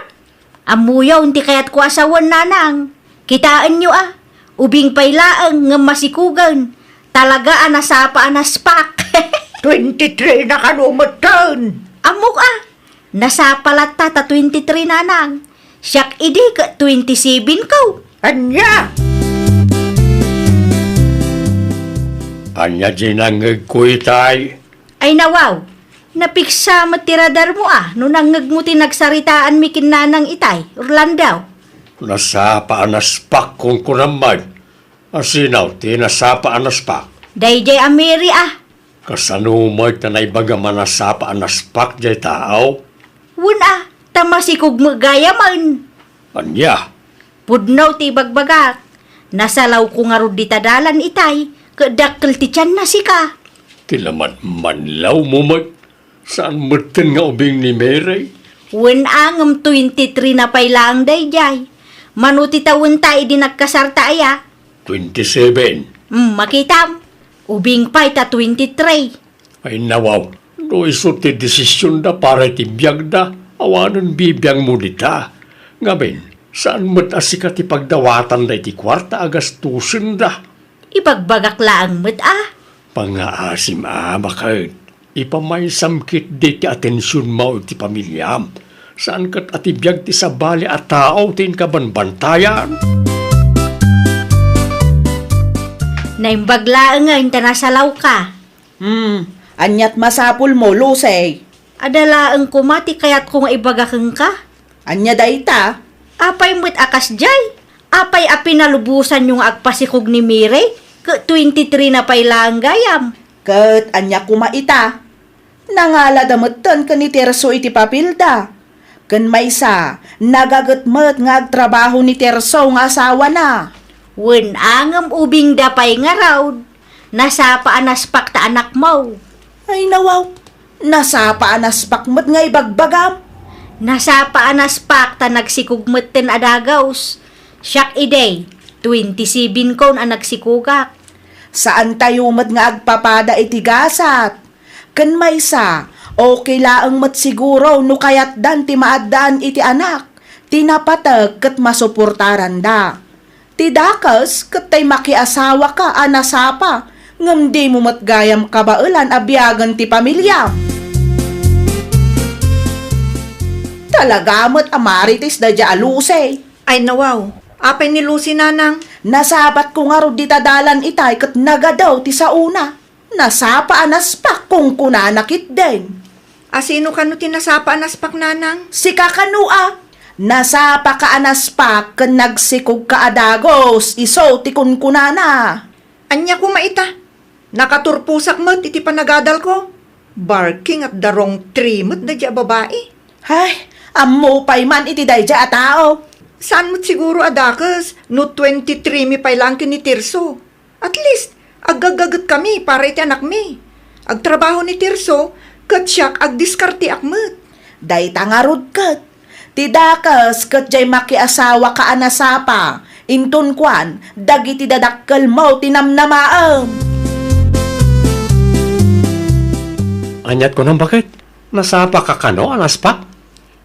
Ammoyon ti kayatko a sawen, Nanang. Kitaenyo a, ubing pay laeng ngem masikogen. Talaga a nasapa a naspak. Twenty-three na kano metten. Ammok a, nasapa latta ta twenty-three, Nanang. Siak idi ket twenty-seven ko. Ania? Ania diay nangngegko itay? Ay, nawaw, napiksa met ti radarmo a no nangngegmo ti nagsaritaanmi ken Nanang itay, Orlando. Nasapa a naspak, kunkunam met. Asino ti nasapa a naspak? Daydiay a Mary a. Kasano met ta naibagam a nasapa a naspak diay tao? Wen a, ta masikog met gayamen. Ania? Pudno ti ibagbagak. Nasalawko ngarud dita dalan itay, ket dakkel ti tianna sika. Ti lamadmadlawmo met, saan metten nga ubing ni Mary? Wen a, ngem twenty-three na pay laeng daydiay. Mano ti tawenta idi nagkasarta aya? Twenty-seven. Hmm, makitam. Ubing pay ta twenty-three. Ay, nawaw, no isu ti desisionda para iti biagda, awanen bibiangmo dita. Ngamin, saan met a sika ti pagdawatanda iti kuarta a gastosenda? Ibagbagak laeng met a. Pangngaasim a, baket. Ipamaysam ketdi ti atensionmo iti pamiliam. Saan ket a ti biag ti sabali a tao ti inka banbantayan. Naimbag laengen ta nasalawka. Hmm, aniat masapulmo, Lucy? Adda laeng koma ti kayatko nga ibaga kenka. Ania dayta? Apay met a kasdiay? Apay a pinalubosanyo nga agpasikog ni Mary? Ket twenty-three na pay laeng gayam. Ket ania koma ita? Nangalada metten ken ni Tirso iti papelda. Ken maysa, nagaget met nga agtrabaho ni Tirso nga asawana. Wen a, ngem ubingda pay ngarud. Nasapa a naspak ta anakmo. Ay, nawaw. Nasapa a naspak met nga ibagbagam. Nasapa a naspak ta nagsikog metten a dagus. Siak idi, twenty-seven kon a nagsikogak. Saantayo met nga agpapada iti gasat. Ken maysa, okay laeng met siguro no kayatdan ti maaddaan iti anak, ti napateg ket masuportaranda. Ti dakes ket tay makiasawaka a nasapa, ngem dimo met gayam kabaelan a biagen ti pamiliam. Talaga met a marites daydiay a Lucy. Ay, nawaw. Apay ni Lucy, nanang? Nasabatko ngarud dita dalan itay ket nagadu ti saona. Nasapa a naspak, kunkunana ketdin. Asino kano ti nasapa a naspak, nanang? Sika kano a. Nasapaka a naspak ken nagsikogka a dagus, isu ti kunkunana. Ania koma ita? Nakaturposak met iti panagadalko. Barking at the wrong tree met daydiay a babai. Hay, ammo pay man iti daydiay a tao. Saan met siguro a dakes no twenty-three mi pay laeng ken ni Tirso. At least, aggaggagetkami para iti anakmi. Agtrabaho ni Tirso, ket siak agdiskarteak met. Dayta ngarud ket, ti dakes ket diay makiasawaka a nasapa, Inton kuan, dagiti dadakkelmo ti namnamaem. Aniat kunam, baket? Nasapaka kano, Anas Pak?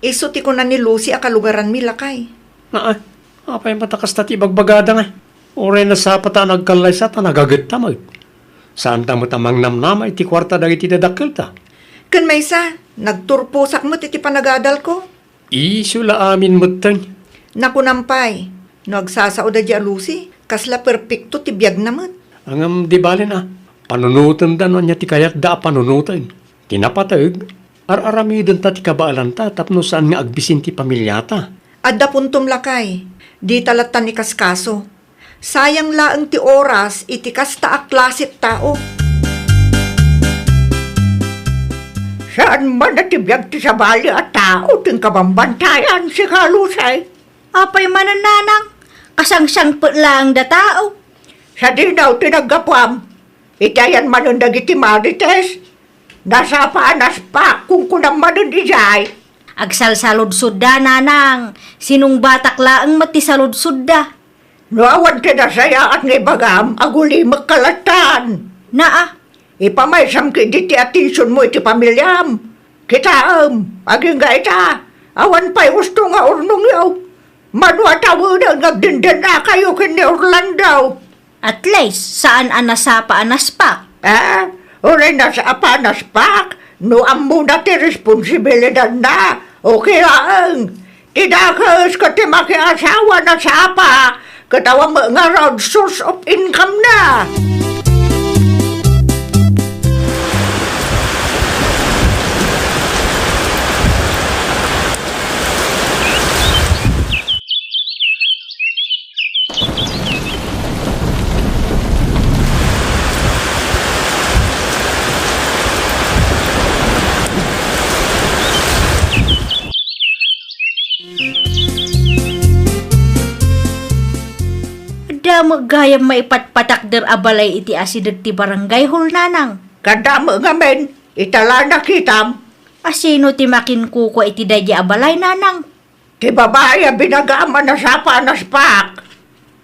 Isu ti kuna ni Lucy a kalugaranmi, lakay. Naa, apay met a kasta ti ibagbagada ngay? Uray nasapata a nagkallaysa ta nagagetta met. Saanta met a mangnamnama iti kuarta dagiti dadakkelta. Ken maysa, nagturposak met iti panagadalko. Isu la amin metten. Nakunam pay, no agsasaoda di a Lucy, kasla perpekto ti biagna met. Ngem di balen a, panunotenda no ania ti kayatda a panunoten. Ti napateg, ar-aramidenta ti kabaelanta tapno saan nga agbisin ti pamiliata. Adda puntom, lakay, dita lattan ikaskaso. Sayang laeng ti oras iti kasta a klase ti tao. Saan man a ti biag ti sabali a tao ti inkabambantayan, sika Lucy. Apay manen, nanang, kasangsangpet laeng da tao. Sadino ti naggapuam? Iti ayan manen dagiti marites? Nasapa a naspak, kunkunam manen idiay. Agsalsaludsodda, nanang. Sinungbatak laeng met ti saludsodda. No awan ti nasayaat nga ibagam, agulimekka lattan. Naa, ipamaysam ketdi ti atensionmo iti pamiliam. Kitaem, agingga ita, awan pay husto nga urnongyo. Mano a taweden nga agdendennakayo ken ni Orlando? At least, saan a nasapa a naspak. Ah, uray nasapa a naspak, no ammona ti responsibilidanna, okay laeng. Ti dakes ket ti makiasawa nasapa, ket awan met ngarud source of income na. Adda met gayam maipatpatakder a balay iti asideg ti barangay hall, nanang. Kaddam ngamin, ita la nakitam. A sino ti makinkukua iti daydi a balay, nanang? Ti babai a binagam a nasapa a naspak.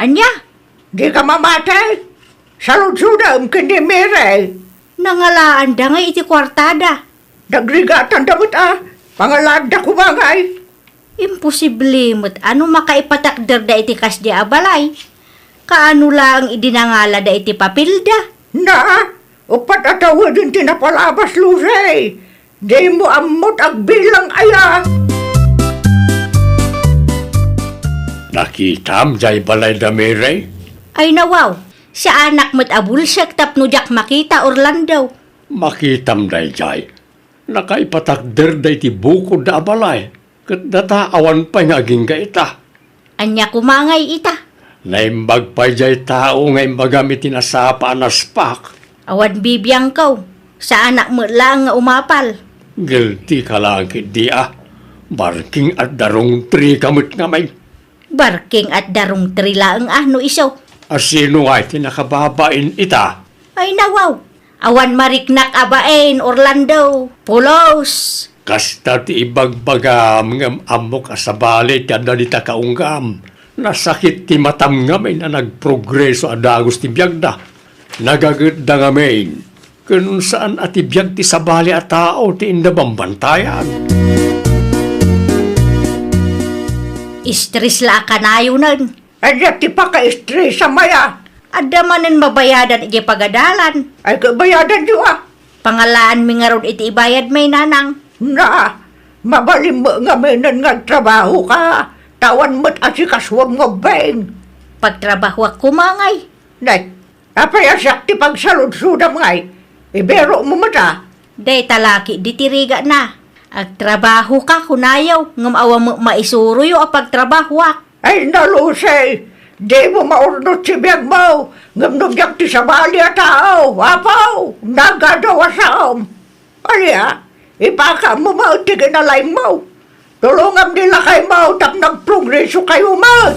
Ania? Dika mamati? Saludsodem ken ni Mary. Nangalaanda ngay iti kuartada. Nagrigatanda met a pangalaanda koma ngay. Imposible met a no makaipatakderda iti kasdi a balay. Kaano laeng idi nangalada iti papelda? Na, uppat a taweden ti napalabas, Lucy. Dimo ammot agbilang aya. Nakitam jay balay da Mary? Ay nawaw, saanak met a bulsek tapno diak makita, Orlando. Makitam dayjay. Nakaipatakder daydi bukodda a balay, ket data awan pay nga agingga ita. Ania koma ngay ita? Naimbag pay jay tao nga imbagam iti nasapa a naspak. Awan bibiangko, saanak met laeng nga umapal. Guilty ka laeng ketdi a. Barking at darungtrika met ngamin. Barking at darungtri laeng a no isu. A sino ngay ti nakababain ita? Ay nawaw, awan mariknak a bain, Orlando. Pulos! Kasta ti ibagbagam ngem ammok a sabali ti adda dita kaunggam. Nasakit ti matam ngamin a nagprogreso a dagus ti biagda. Nagagitda ngamin. Ken saan a ti biag ti sabali a tao ti inda bambantayan. Stress la a kanayonen. Ania ti paka-stress a maya? Adda manen mabayadan idiay pagadalan. Ay, kabayadanyo a. Pangalaanmi ngarud iti ibayad, may nanang. Na, mabalin met ngaminen nga agtrabaho ka. Ta awan met asikasuam nga ubbing. Pagtrabahoak koma ngay. Nay, apay a siak ti pagsaludsodam ngay? Ibero mo met a. Dayta la ketdi ti rigana. Agtrabaho ka, kunayo, ngem awan met maisuroyo a pagtrabahoak. Ay, na, Lucy, dimo maurnot ti biagmo, ngem no biag ti sabali a tao, Apo, nagadu a saom. Ania, ipakaammo met ti kinalaingmo. Tulongam ni lakaymo tapno agprogresokayo met.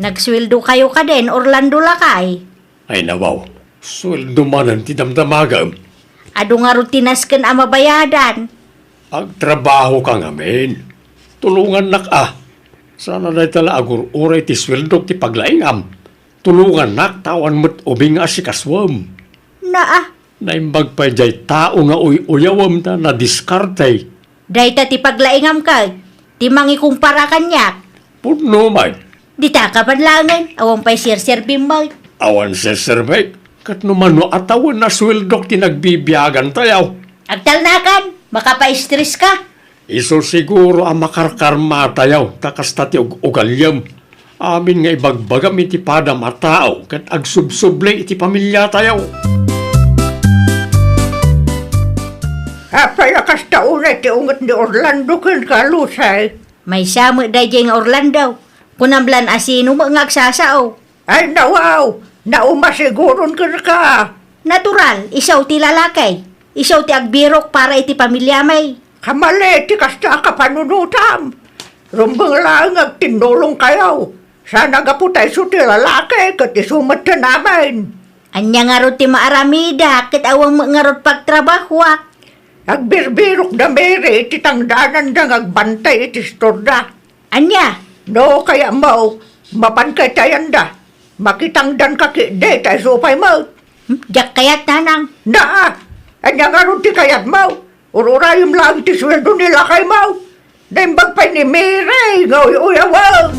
Nagsueldokayo kadin, Orlando lakay? Ay, nawaw, sueldo manen ti damdamagem. Adu ngarud ti nasken a mabayadan. Agtrabaho ka ngamin. Tulongannak a. Saan a dayta la agur-uray ti sueldok ti paglaingam. Tulongannak ta awan met ubing nga asikasuem. Naa. Naimbag pay jay tao nga uy-uyawem ta nadiskarte. Dayta ti paglaingam ket ti mangikumpara kaniak. Pudno met. Dita ka man laengen, awan pay serserbim met. Awan serserbi, ket no mano a tawen a sueldok ti nagbibiagantayo. Agtalnakan, makapaistres ka. Isu siguro a makarkarmatayo ta kasta ti ug-ugaliem. Amin nga ibagbagam iti padam a tao ket agsubsubli iti pamiliatayo. Apay a kasta unay ti unget ni Orlando kenka, Lucy? Maysa met daydiay nga Orlando. Kunam lan a sino met nga agsasao. Ay, nawaw! Nauma siguron kenka. Natural, isu ti lalaki. Isu ti agbirok para iti pamiliami. Kamali ti kasta a kapanunotam. Rumbeng laeng nga agtinnulongkayo. Saan a gapu ta isu ti lalaki ket isu met ti namin. Ania ngarud ti maaramidak ket awan met ngarud pagtrabahoak? Agbirbirok da Mary iti tangdananda nga agbantay iti istorda. Ania? No kayatmo, mapanka iti ayanda. Makitangdanka ketdi ta isu pay met. Hmm, diak kayat, nanang. Naa! Ania ngarud ti kayatmo? Ur-urayem laeng ti sueldo ni lakaymo. Naimbag pay ni Mary nga uy-uyawem.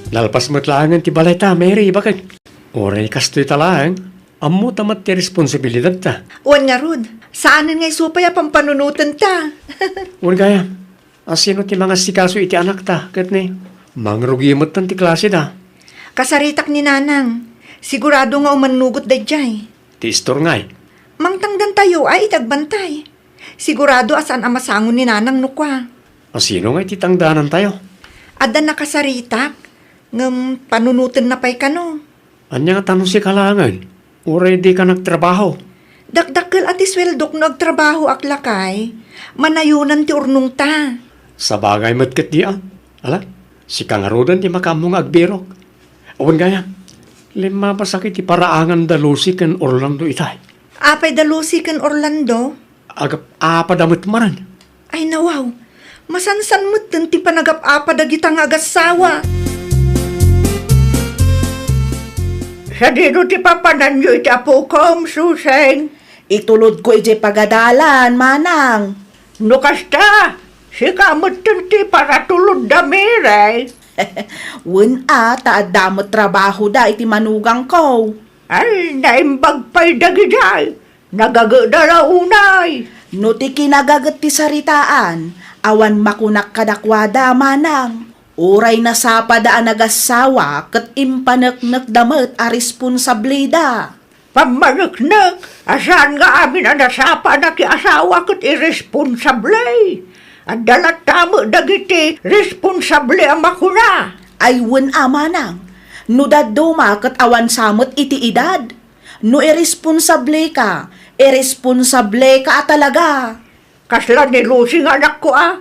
Nalpas met laengen ti balayta, Mary, baket. Uray kastoy ta laeng, ammota met ti responsibilidadta. Wen ngarud, saanen nga isu pay a pampanunotenta. Wen gayam, a sino ti mangasikaso iti anakta, ket ni, mangrugi metten ti klaseda. Kasaritak ni nanang, sigurado nga umannugot daydiay. Ti istor ngay? Mangtangdantayo a iti agbantay. Sigurado a saan a masango ni nanang no kua. A sino ngay ti tangdanantayo? Adda nakasaritak, ngem panunotenna pay kano. Ania nga ta no sika laengen, uray dika nagtrabaho? Dakdakkel a ti sueldok no agtrabahoak, lakay. Manayonan ti urnongta. Sabagay met ketdi a. Ala, sika ngaruden ti makaammo nga agbirok. Awan gayam, limmabasak iti paraangan da Lucy ken Orlando itay. Apay da Lucy ken Orlando? Agap-apada met manen. Ay, nawaw. Masansan metten ti panagap-apa dagita nga agassawa. Sadino ti papananyo iti apokom, Suseng? Itulodko idiay pagadalan, manang. No kasta, sika metten ti paratulod da Mary. Wen a, ta adda met trabahoda iti manugangko. Ay, naimbag pay dagidiay. Nagageda la unay. No ti kinagaget ti saritaan, awan makunak kadakuada, manang. Uray nasapada a nagassawa ket impaneknekda met a responsableda. Pammaneknek a saan nga amin a nasapa a nakiasawa ket irresponsable. Adda latta met dagiti responsable a makuna. Ay wen a, manang, no dadduma ket awan sa met iti edad. No irresponsableka, irresponsableka a talaga. Kasla ni Lucy nga anakko a,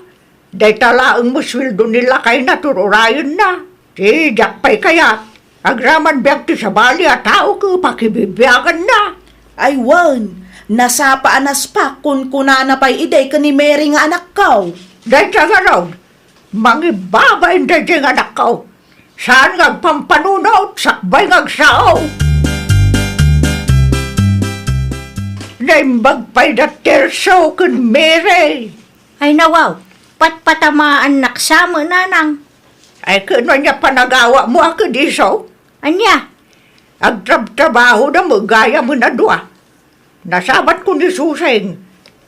dayta laeng met sueldo ni lakayna tur-urayenna. Ti diak pay kayat, agraman biag ti sabali a tao ket pakibibiaganna. Ay wen, nasapa a naspak kunkunana pay idi ken ni Mary nga anakko. Dayta ngarud, mangibabain daydiay nga anakko. Saan nga agpampanunot sakbay nga agsao? Naimbag pay da Tirso ken Mary. Ay nawaw, patpatamaannak sa met, nanang. Ay, ket no ania panagawatmo a ket isu? Ania? Agtrabtrabahoda met gayamen a dua. Nasabatko ni Suseng,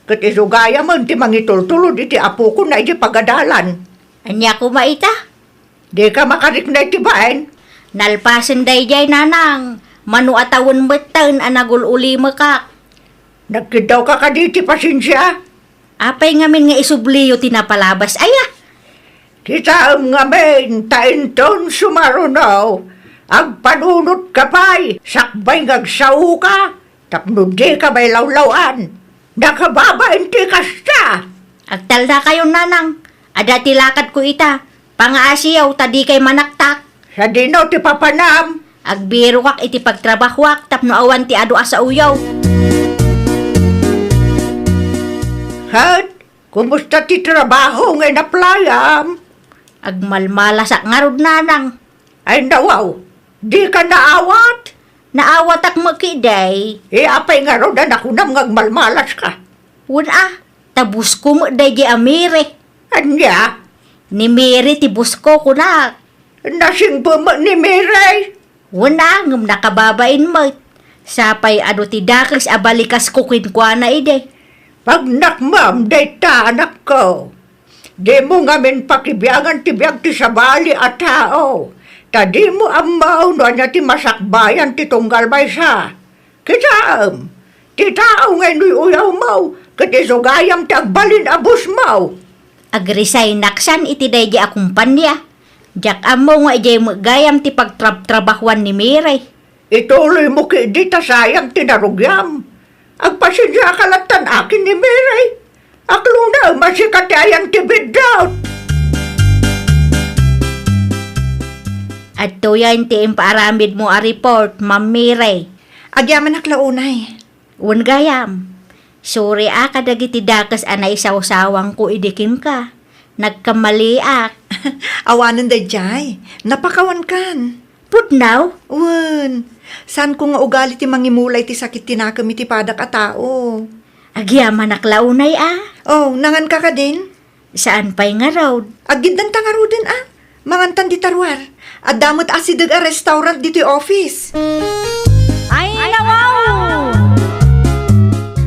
ket isu gayamen ti mangitultulod iti apokon idiay pagadalan. Ania koma ita? Dika makarikna iti bain? Nalpasen daydiay, nanang, mano a tawen metten a nagul-ulimekak. Nagkiddawka kadi iti pasensia? Apay ngamin nga isubliyo ti napalabas, aya? Kitaem ngamin ta inton sumaruno, agpanunotka pay sakbay nga agsaoka tapno dika mailawlaw-an. Nakababain ti kasta. Agtalnakayon, nanang. Adda ti lakadko ita. Pangaasiyo ta dikay manaktak. Sadino ti papanam? Agbirokak iti pagtrabahoak tapno awan ti adu a saoyo. Ket Kumusta ti trabaho nga inaplayam? Agmalmalasak ngarud, nanang. Ay, nawaw, dika naawat? Naawatak met ketdi. E, apay ngarud a nakunam nga agmalmalaska? Wen a, ta boss ko met daydi a Mary. Ania? Ni Mary ti boss ko, kunak. Nasingpet met ni Mary? Wen a, ngem nakababain met. Sapay adu ti dakes a balikasko kenkuana idi. Pagnakmam dayta, anakko. Dimo ngamin pakibiangan ti biag ti sabali a tao, ta dimo ammo no ania ti masakbayan ti tunggal maysa. Kitaem, ti tao nga inuy-uyawmo, ket isu gayam ti agbalin a bossmo. Agresignak san iti daydi a kumpania. Diak ammo nga idiay met gayam ti pagtrabtrabahuan ni Mary. Ituloymo ketdi ta sayang ti narugiam. Agpasensiaka lattan akin ni Mary. Aklona, masika ti ayan ti biddut. Adtoyen ti impaaramidmo a report, Ma'am Mary. Agyamanak la unay. Wen gayam. Sorry a kadagiti dakes a naisawsawangko idi kenka. Nagkamaliak. Awanen daydiay. Napakawankan. Pudno? Wen. Saanko nga ugali ti mangimula iti sakit ti nakem iti padak a tao. Agyamanak la unay a. Oh, nanganka kadin? Saan pay ngarud? Aggiddanta ngaruden a. Mangantan dita ruar. Adda met asideg a restaurant ditoy office. Ay, nawaw!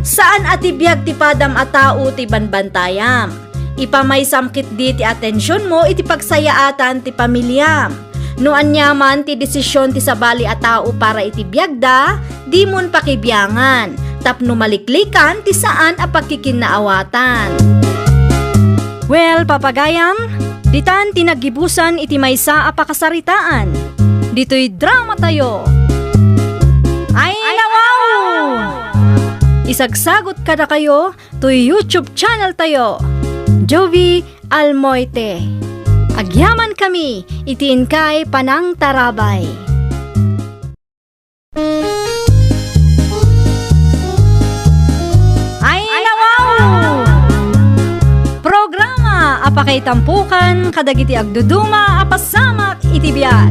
Saan a ti biag ti padam a tao ti banbantayam. Ipamaysam ketdi ti atensionmo iti pagsayaatan ti pamiliam. No aniaman ti desision ti sabali a tao para iti biagda, dimon pakibiangan, tapno maliklikan ti saan a pagkikinnaawatan. Well, papagayam, ditan ti naggibusan iti maysa a pakasaritaan. Ditoy dramatayo. Ay, nawaw! Isagsagot kadakayo toy YouTube channel tayo, Jovie Almoite. Agyamankami iti inkay panangtarabay. Ay, nawaw! Programa a pakaitampokan kadagiti agduduma a pasamak iti biag.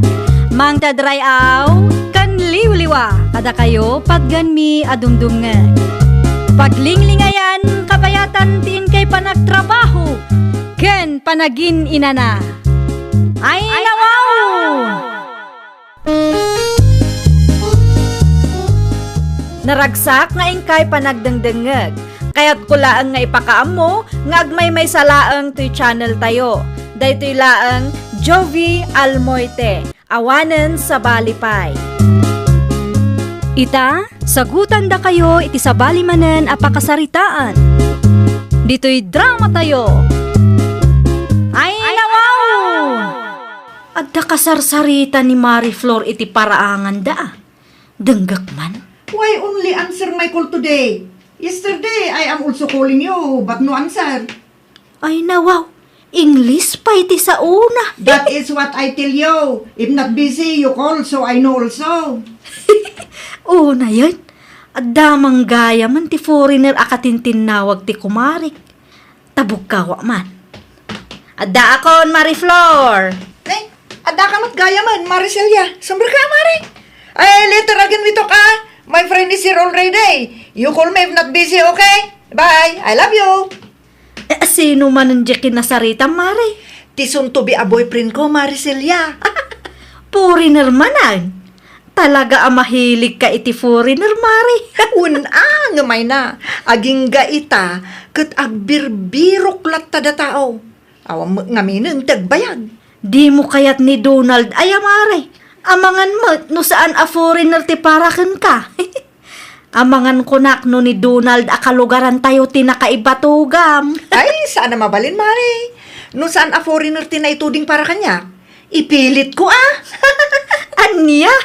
Mangted ray-aw ken liwliwa kadakayo patgenmi a dumdumngeg. Paglinglingayan kabayatan ti inkay panagtrabaho ken panagin-inana. Ay, nawaw! Naragsak nga inkay panagdengdengngeg. Kayatko laeng nga ipakaammo nga agmaymaysa laeng toy channel tayo. Daytoy laeng Jovie Almoite, awanen sabali pay. Ita, sagutandakayo iti sabali manen a pakasaritaan. Ditoy dramatayo. Ay, nawaw! Adda kasarsarita ni Marie Flor iti paraanganda a. Denggek man. Why only answer my call today? Yesterday, I am also calling you, but no answer. Ay, nawaw. English pay ti saona. That is what I tell you. If not busy, you call, so I know also. Unayen, adda man gayamen ti foreigner a katintinnawag ti kumarik. Tabukkawa man. Addaakon, Marie Flor. Ay, addaka met gayamen, Marie Celia. Sumrek ka, Mare. Ay, later again we talk, ah. My friend is here already. You call me if not busy, okay? Bye. I love you. Eh, sino manen diay kinasarita, Mare? Ti soon to be a boyfriend ko, Marie Celia. Foreigner manen. Talaga a mahilig ka iti foreigner, Mare. Wen a, ngem ay na. Agingga ita, ket agbirbirok latta da tao. Awan met ngaminen ti agbayag. Dimo kayat ni Donald aya, Mare? Amangan met no saan a foreigner ti para kenka. Amangan kunak no ni Donald a kalugarantayo ti nakaibatogam. Ay, saan a mabalin, Mare. No saan a foreigner ti naituding para kaniak, ipilit ko, ah. Ania?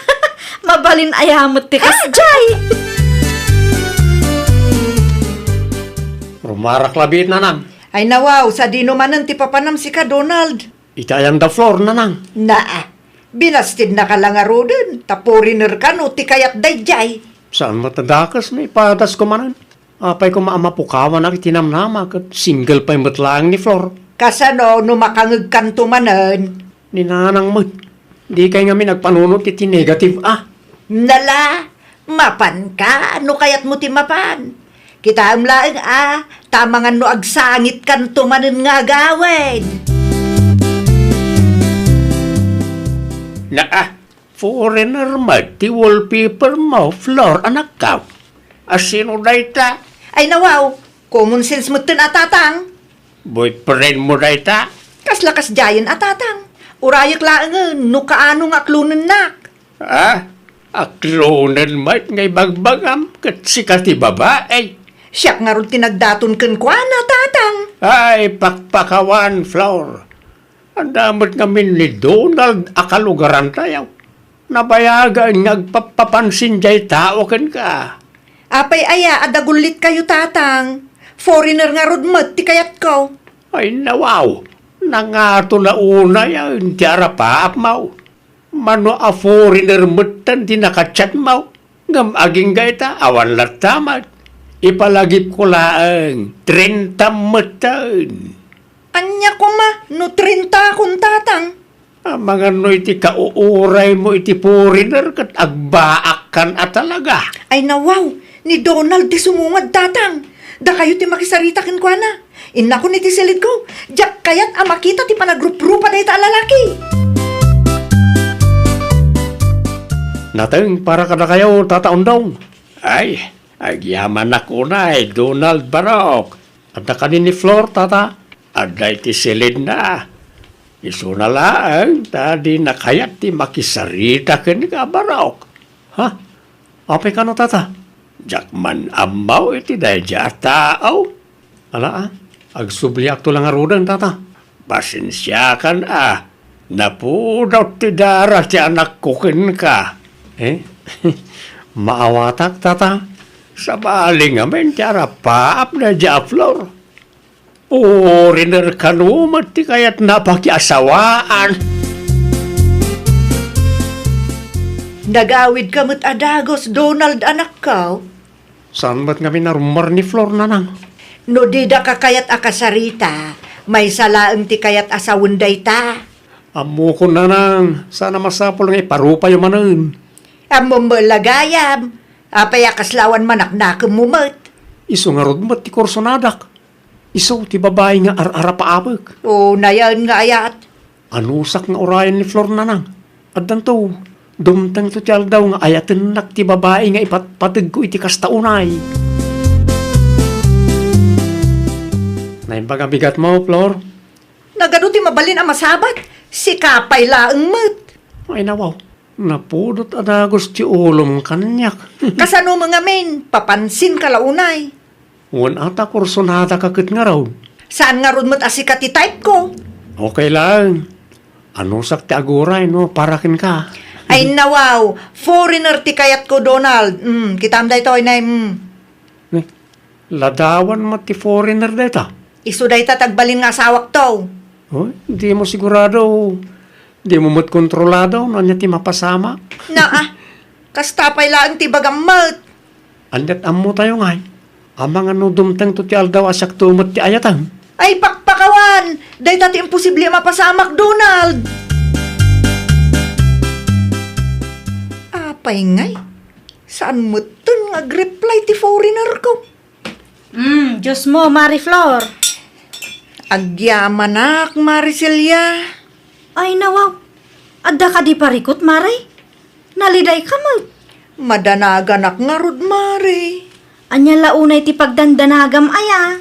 Mabalin aya met ti kasdiay. Rumarak labi, nanang. Ay, nawaw, sadino manen ti papanam sika, Donald? Iti ayanda Flor, nanang. Naa, binastidnaka la ngaruden, ta foreigner ka no ti kayat daydiay. Saan met a dakes, maipadas ko manen. Apay koma a mapukawanak iti namnama ket single pay met laeng ni Flor? Kasano no makangegkanto manen? Ni Nanang met. Dikay ngamin agpanunot iti negative a. Nala, mapanka no kayatmo ti mapan. Kitaem laeng a, ta amangan no agsangitkanto manen nga agawid. Naa, foreigner met ti wallpaper mo, Flor, anakko. A sino dayta? Ay, nawaw, common sense metten a, Tatang. Boyfriend mo dayta? Kasla kasdiayen a, Tatang. Urayek laengen no kaano nga aklonennak. Ah, aklonen met nga ibagbagam ket sika ti babai. Siak ngarud ti nagdaton kenkuana, Tatang. Ay, pakpakawan, Flor. Adda met ngamin ni Donald a kalugarantayo. Nabayagaen nga agpappapansin diay tao kenka. Apay aya a dagullitkayo, Tatang? Foreigner ngarud met ti kayatko. Ay, nawaw. Nangato na unayen ti arapaapmo. Mano a foreigner metten ti nakachatmo. Ngem agingga ita, awan latta met. Ipalagipko laeng, trenta metten. Ania koma no trenta kon, Tatang? Amangan no iti kauuraymo iti foreigner ket agbaakkan a talaga. Ay, nawaw, ni Donald ti sumungad, Tatang. Dakayo ti makisarita kenkuana. Innakon iti silidko, diak kayat a makita ti panagruprupa dayta a lalaki. Nateng para kadakayo, Tata Undong. Ay, agyamanak unay, Donald Barok. Adda kadi ni Flor, Tata? Adda iti silidna. Isuna laeng ta dina kayat ti makisarita kenka, Barok. Ha? Apay kano, Tata? Diak man ammo iti daydiay a tao. Ala, a. Agsubliakto la ngaruden, Tata. Pasensiakan a. Napudot ti dara ti anakko kenka. Eh? Maawatak, Tata? Sabali ngamin ti arapaap daydiay a Flor. Foreigner kano met ti kayatna a pakiasawaan. Nagawidka met a dagus, Donald, anakko. Saan met ngamin a rummar ni Flor, Nanang? No didaka kayat a kasarita, maysa laeng ti kayat a sawen dayta. Ammokon, Nanang, saan a masapul nga iparupayo manen. Ammom met la gayam, apay a kasla awan manaknakemmo met? Isu ngarud met ti kursonadak. Isu ti babai nga ar-arapaapek. O, nayaen nga ayat. Anusak nga urayen ni Flor, Nanang. Addanto, dumtengto ti aldaw nga ayatennak ti babai nga ipatpategko iti kasta unay. Naimbag a bigatmo, Flor. Nagadu ti mabalin a masabat, sika pay laeng met. Ay, nawaw. Napudot a dagus ti ulom kaniak. Kasano met ngamin? Papansinka la unay. Wen ata, kursonadak a ket ngarud. Saan ngarud met a sika ti type-ko. Okay laeng. Anusak ti aguray no para kenka. Ay, nawaw, foreigner ti kayatko, Donald. Mm, kitam daytoy, nay, mm. Ni, ladawan met ti foreigner dayta? Isu dayta ti agbalin nga asawakto. Oy, dimo sigurado. Dimo met kontrolado no ania ti mapasamak. Naa, kasta pay laeng ti ibagam met. Aniat ammotayo ngay? Amangan no dumtengto ti aldaw a siakto met ti ayatem. Ay, pakpakawan! Dayta ti imposible a mapasamak, Donald! Apay ngay? Saan metten nga agreply ti foreigner-ko? Mm, Dios mo, Mari Flor. Agyamanak, Mari Celia. Ay, nawaw. Adda kadi parikut, Mari? Nalidayka met. Madanaganak ngarud, Mari. Ania la unay ti pagdandanagam aya?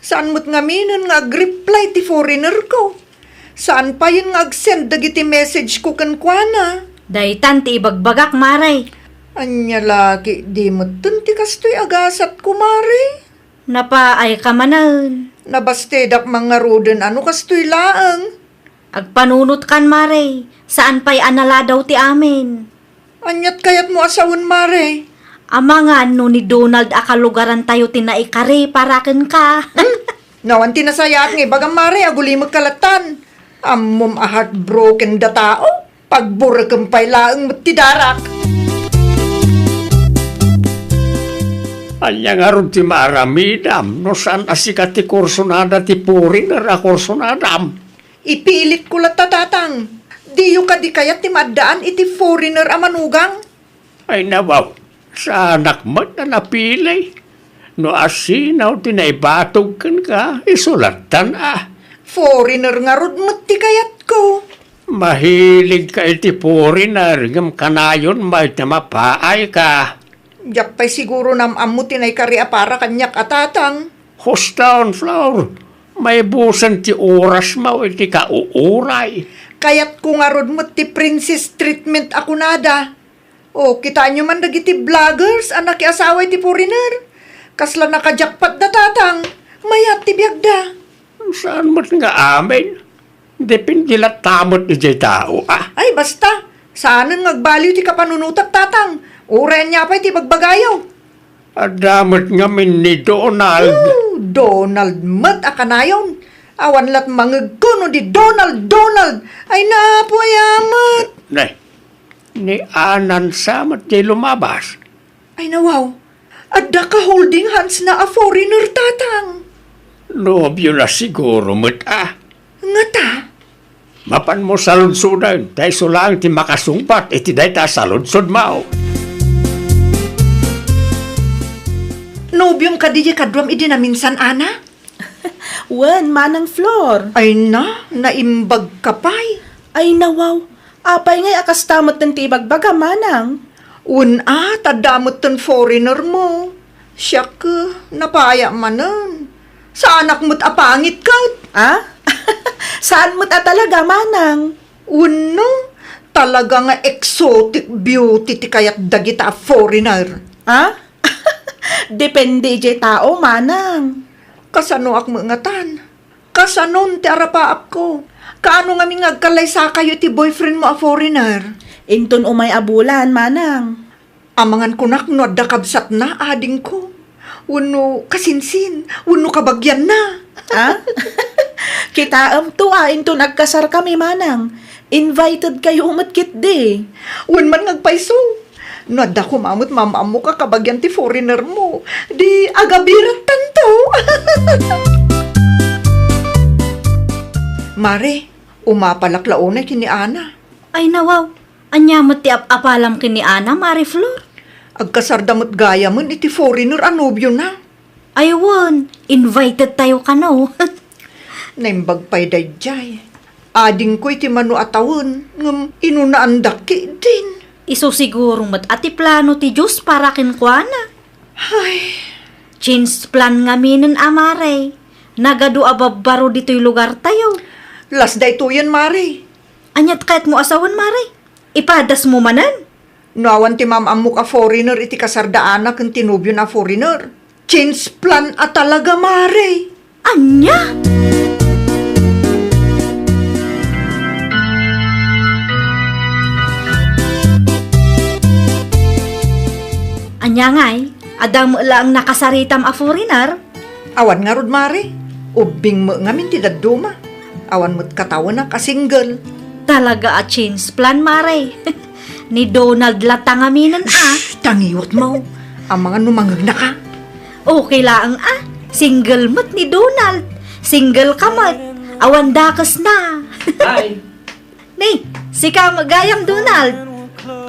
Saan met ngaminen nga agreply ti foreigner-ko? Saan payen nga agsend dagiti message-ko kenkuana? Daytan ti ibagbagak, Mari. Ania la ketdi metten ti kastoy a gasatko, Mari? Napaayka manen. Nabastedak man ngaruden a no kastoy laeng. Agpanunotkan, Mari. Saan pay a naladaw ti amin. Aniat kayatmo a sawen, Mari? Amangan no ni Donald a kalugarantayo ti naikari para kenka. Hmm? Nawan ti nasayaat nga ibagam, Mari, agulimekka lattan. Ammom a heartbroken da tao. Pagburekem pay laeng met ti darak. Ania ngarud ti maaramidam no saan a sika ti kursonada ti foreigner a kursonadam? Ipilitko latta, Tatang. Diyo kadi kayat ti maaddaan iti foreigner a manugang? Ay, nawaw, saanak met a napili. No asino ti naibatog kenka, isu lattan a. Foreigner ngarud met ti kayatko. Mahiligka iti foreigner, ngem kanayon met a mapaayka. Diak pay siguro nam-ammo ti naikari a para kaniak a, Tatang. Huston, Flor. Maibusen ti orasmo iti kauuray. Kayatko ngarud met ti princess treatment a kunada. O, kitaenyo man dagiti vloggers a nakiasawa iti foreigner. Kasla nakajakpat da, Tatang. Mayat ti biagda. Saan met nga amin? Depende latta met idiay tao, a. Ay, basta. Saanen nga agbaliw ti kapanunotak, Tatang. Uray ania pay ti bagbagayo. Adda met ngamin ni Donald. Oh, Donald met a kanayon. Awan lat mangegko no di Donald, Donald. Ay, napo, aya met. Ne, ni Anan sa met ti lumabas. Ay, nawaw. Adda ka holding hands na a foreigner, Tatang. Nobio na siguro met, a. Ngata? Mapanmo saludsoden, ta isu laeng ti makasungbat iti dayta a saludsodmo. Nobiom kadi diay kaduam idi naminsan, Ana? Wen, Manang Flor. Ay na, naimbag ka pay. Ay, nawaw. Apay ngay a kasta metten ti ibagbaga, Manang? Wen a, ta adda metten foreigner mo. Siak, napayak manen. Saanak met a pangit ket. A? Saan met a talaga, Manang? Wenno, talaga nga exotic beauty ti kayat dagita a foreigner. A? Depende idiay tao, Manang. Kasanoak met ngatan? Kasanon ti arapaapko? Kaano ngamin nga agkallaysakayo iti boyfriend mo a foreigner? Inton umay a bulan, Manang. Amangan kunak no adda kabsatna, adingko. Wenno kasinsin, wenno kabagianna. A? Kitaemto a inton agkasarkami, Manang. Invited kayo met ketdi. Wen man nga agpayso. No adda koma met mam-ammok a kabagian ti foreigner mo, di agabirattanto. Mare, umapalak la unay ken ni Ana. Ay, nawaw, ania met ti ap-apalam ken ni Ana, Mare Flor? Agkasarda met gayamen iti foreigner a nobiona. Ay wen, invited tayo kano. Naimbag pay daydiay. Adingko iti mano a tawen, ngem inunaandak ketdin. Isu siguro met a ti plano ti Dios para kenkuana. Ay. Change plan ngaminen a, Mare. Nagadu a babbaro ditoy lugartayo. Las daytoyen, Mare. Aniat kayatmo a sawen, Mare? Ipadasmo manen? No awan ti mam-ammok a foreigner iti kasardaana ken ti nobiona a foreigner, change plan a talaga, Mare. Ania? Ania ngay? Adda met laeng nakasaritam a foreigner? Awan ngarud, Mare. Ubbing met ngamin ti dadduma. Awan met katawenak a single. Talaga a change plan, Mare. Ni Donald latta ngaminen a. Shh! Tangiwat mo. Amangan no mangegnaka. Okay laeng a. Single met ni Donald. Single ka met. Awan dakesna. Hi. Ni, sika met gayam, Donald.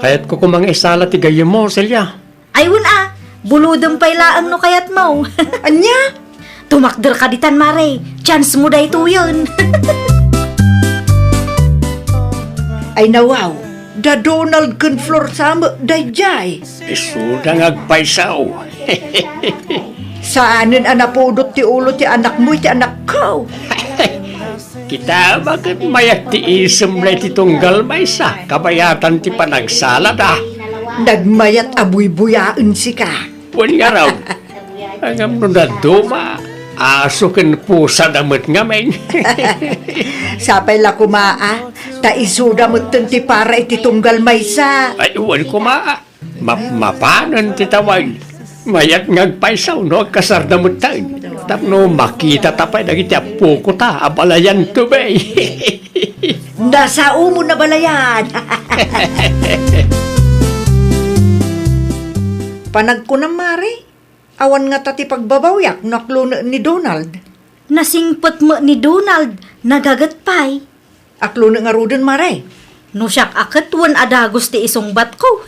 Kayatko koma nga isala ti gayyemmo, Celia. Ay wen a, bulodem pay laeng no kayatmo. Ania? Tumakder ka ditan, Mare. Chance mo daytoyen. Ay nawaw, da Donald ken Flor sa met daydiay. Isuda nga agpayso. Saanen a napudot ti ulo ti anakmo iti anakko. Kita, baket mayat ti isemna iti tunggal maysa, kabayatan ti panagsalada. Nagmayat a buybuyaen sika. Wen ngarud, ngem no dadduma, aso ken pusada met ngamin. Sapay la koma a, ta isuda metten ti para iti tunggal maysa. Ay, wen koma a. Mapmapanen ti tawen. Mayat nga agpayso no agkasarda metten. Tapno makitata pay dagiti appokota a balayan to, bay. Nasaomo na balayan. Panagkunam, Mare? Awan ngata ti pagbabawiak no aklonen ni Donald. Nasingpet met ni Donald, nagaget pay. Aklonen ngaruden, mare? No siak a ket wen a dagus ti isungbatko.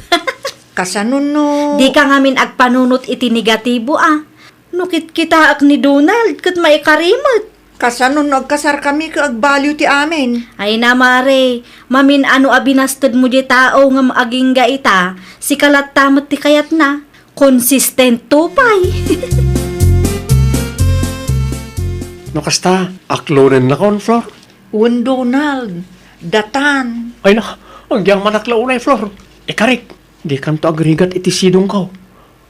Kasano no? Dika ngamin agpanunot iti negatibo a. No kitkitaek ni Donald ket maikari met. Kasano no agkasarkami ket agbaliw ti amin? Ay na, mare, mamin-ano a binastedmo diay tao ngem agingga ita, sika latta met ti kayatna. Consistent to pay. No kasta, aklonennakon, Flor? Wen, Donald, datan. Ay na, agyamanak la unay, Flor. Ikarik, dikanto agrigat iti sidongko.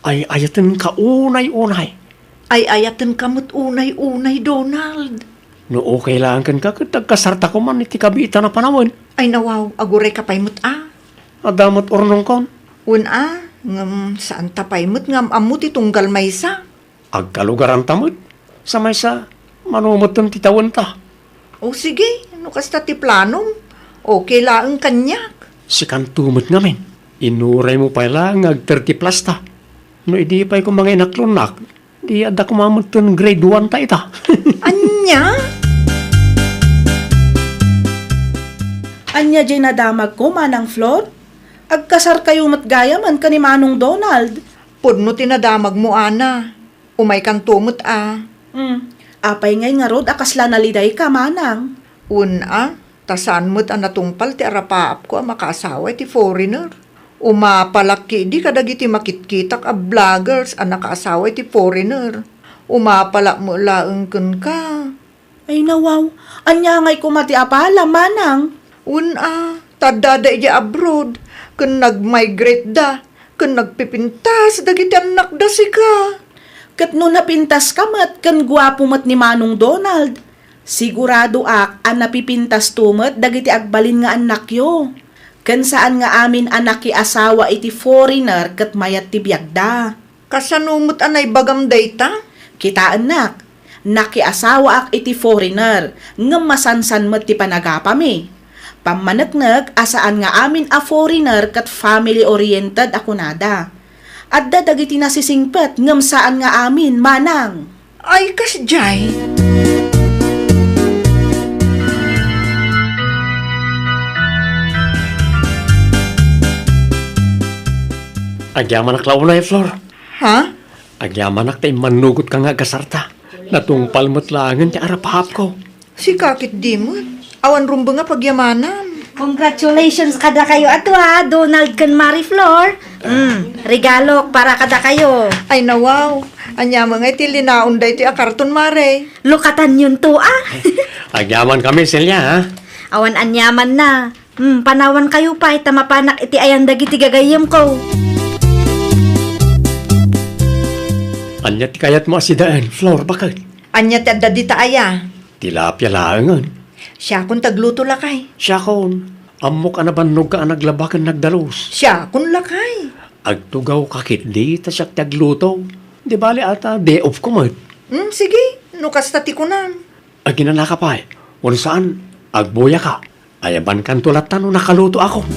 Ay-ayatenka unay-unay. Ay-ayatenka met unay-unay, Donald. No okay laeng kenka, ket agkasarta koman iti kabiitan a panawen. Ay, nawaw, agurayka pay met a. Adda met urnongkon. Wen a, ngem saanta pay met nga am-ammo ti tunggal maysa. Agkalugaranta met. Sa maysa, mano metten ti tawenta. O sige, no kasta ti planom, okay laeng kaniak. Sikanto met ngamin. Inuraymo pay la nga ag-thirty plus ta. No idi pay koma nga inaklonnak, di adda koma metten grade one ta ita. Ania? Ania diay nadamagko, Manang Flor? Agkasarkayo met gayamen ken ni Manong Donald. Pudno ti nadamagmo, Ana. Umaykanto met a. Hmm. Apay ngay ngarud a kasla nalidayka, Manang? Wen a, ta saan met a natungpal ti arapaapko a makaasawa iti foreigner. Umapalak ketdi kadagiti makitkitak a vloggers a nakaasawa iti foreigner. Umapalak met laeng kenka. Ay, nawaw, ania ngay koma ti apala, Manang? Wen a, ta addada idiay abroad, ken nag-migrate da, ken nagpipintas dagiti annakda sika. Ket no napintaska met ken guapo met ni Manong Donald, siguradoak a napipintasto met dagiti agbalin nga annakyo. Ken saan nga amin a nakiasawa iti foreigner ket mayat ti biagda. Kasano met a naibagam dayta? Kitaennak, nakiasawaak iti foreigner, ngem masansan met ti panagapami. Pammaneknek a saan nga amin a foreigner ket family-oriented a kunada. Adda dagiti nasisingpet ngem saan nga amin, Manang. Ay, kasdiay. Agyamanak la unay, Flor. Ha? Agyamanak ta immannugotka nga agkasarta. Natungpal met laengen ti arapaapko. Sika ketdi met. Awan rumbeng a pagyamanam. Congratulations kadakayo atoa, Donald ken Marie Flor. Mm, regalok para kadakayo. Ay, nawaw. Ania met ngay ti linaon daytoy a karton, Mare? Lukatanyonto a. Agyamankami, Celia, ha? Awan aniamanna. Hmm, panawankayo pay ta mapanak iti ayan dagiti gagayyemko. Ania ti kayatmo a sidaen, Flor, baket? Ania ti adda dita aya? Tilapia laengen. Siakon ti agluto, lakay. Siakon, ammok a nabannogka a naglaba ken nagdalus. Siakon, lakay. Agtugawka ketdi ta siak ti agluto. Di bale a ta day off ko met. Hmm, sige, no kasta ti kunam. Aginanaka pay, wenno saan, agbuyaka. Ayabankanto latta no nakalutoakon.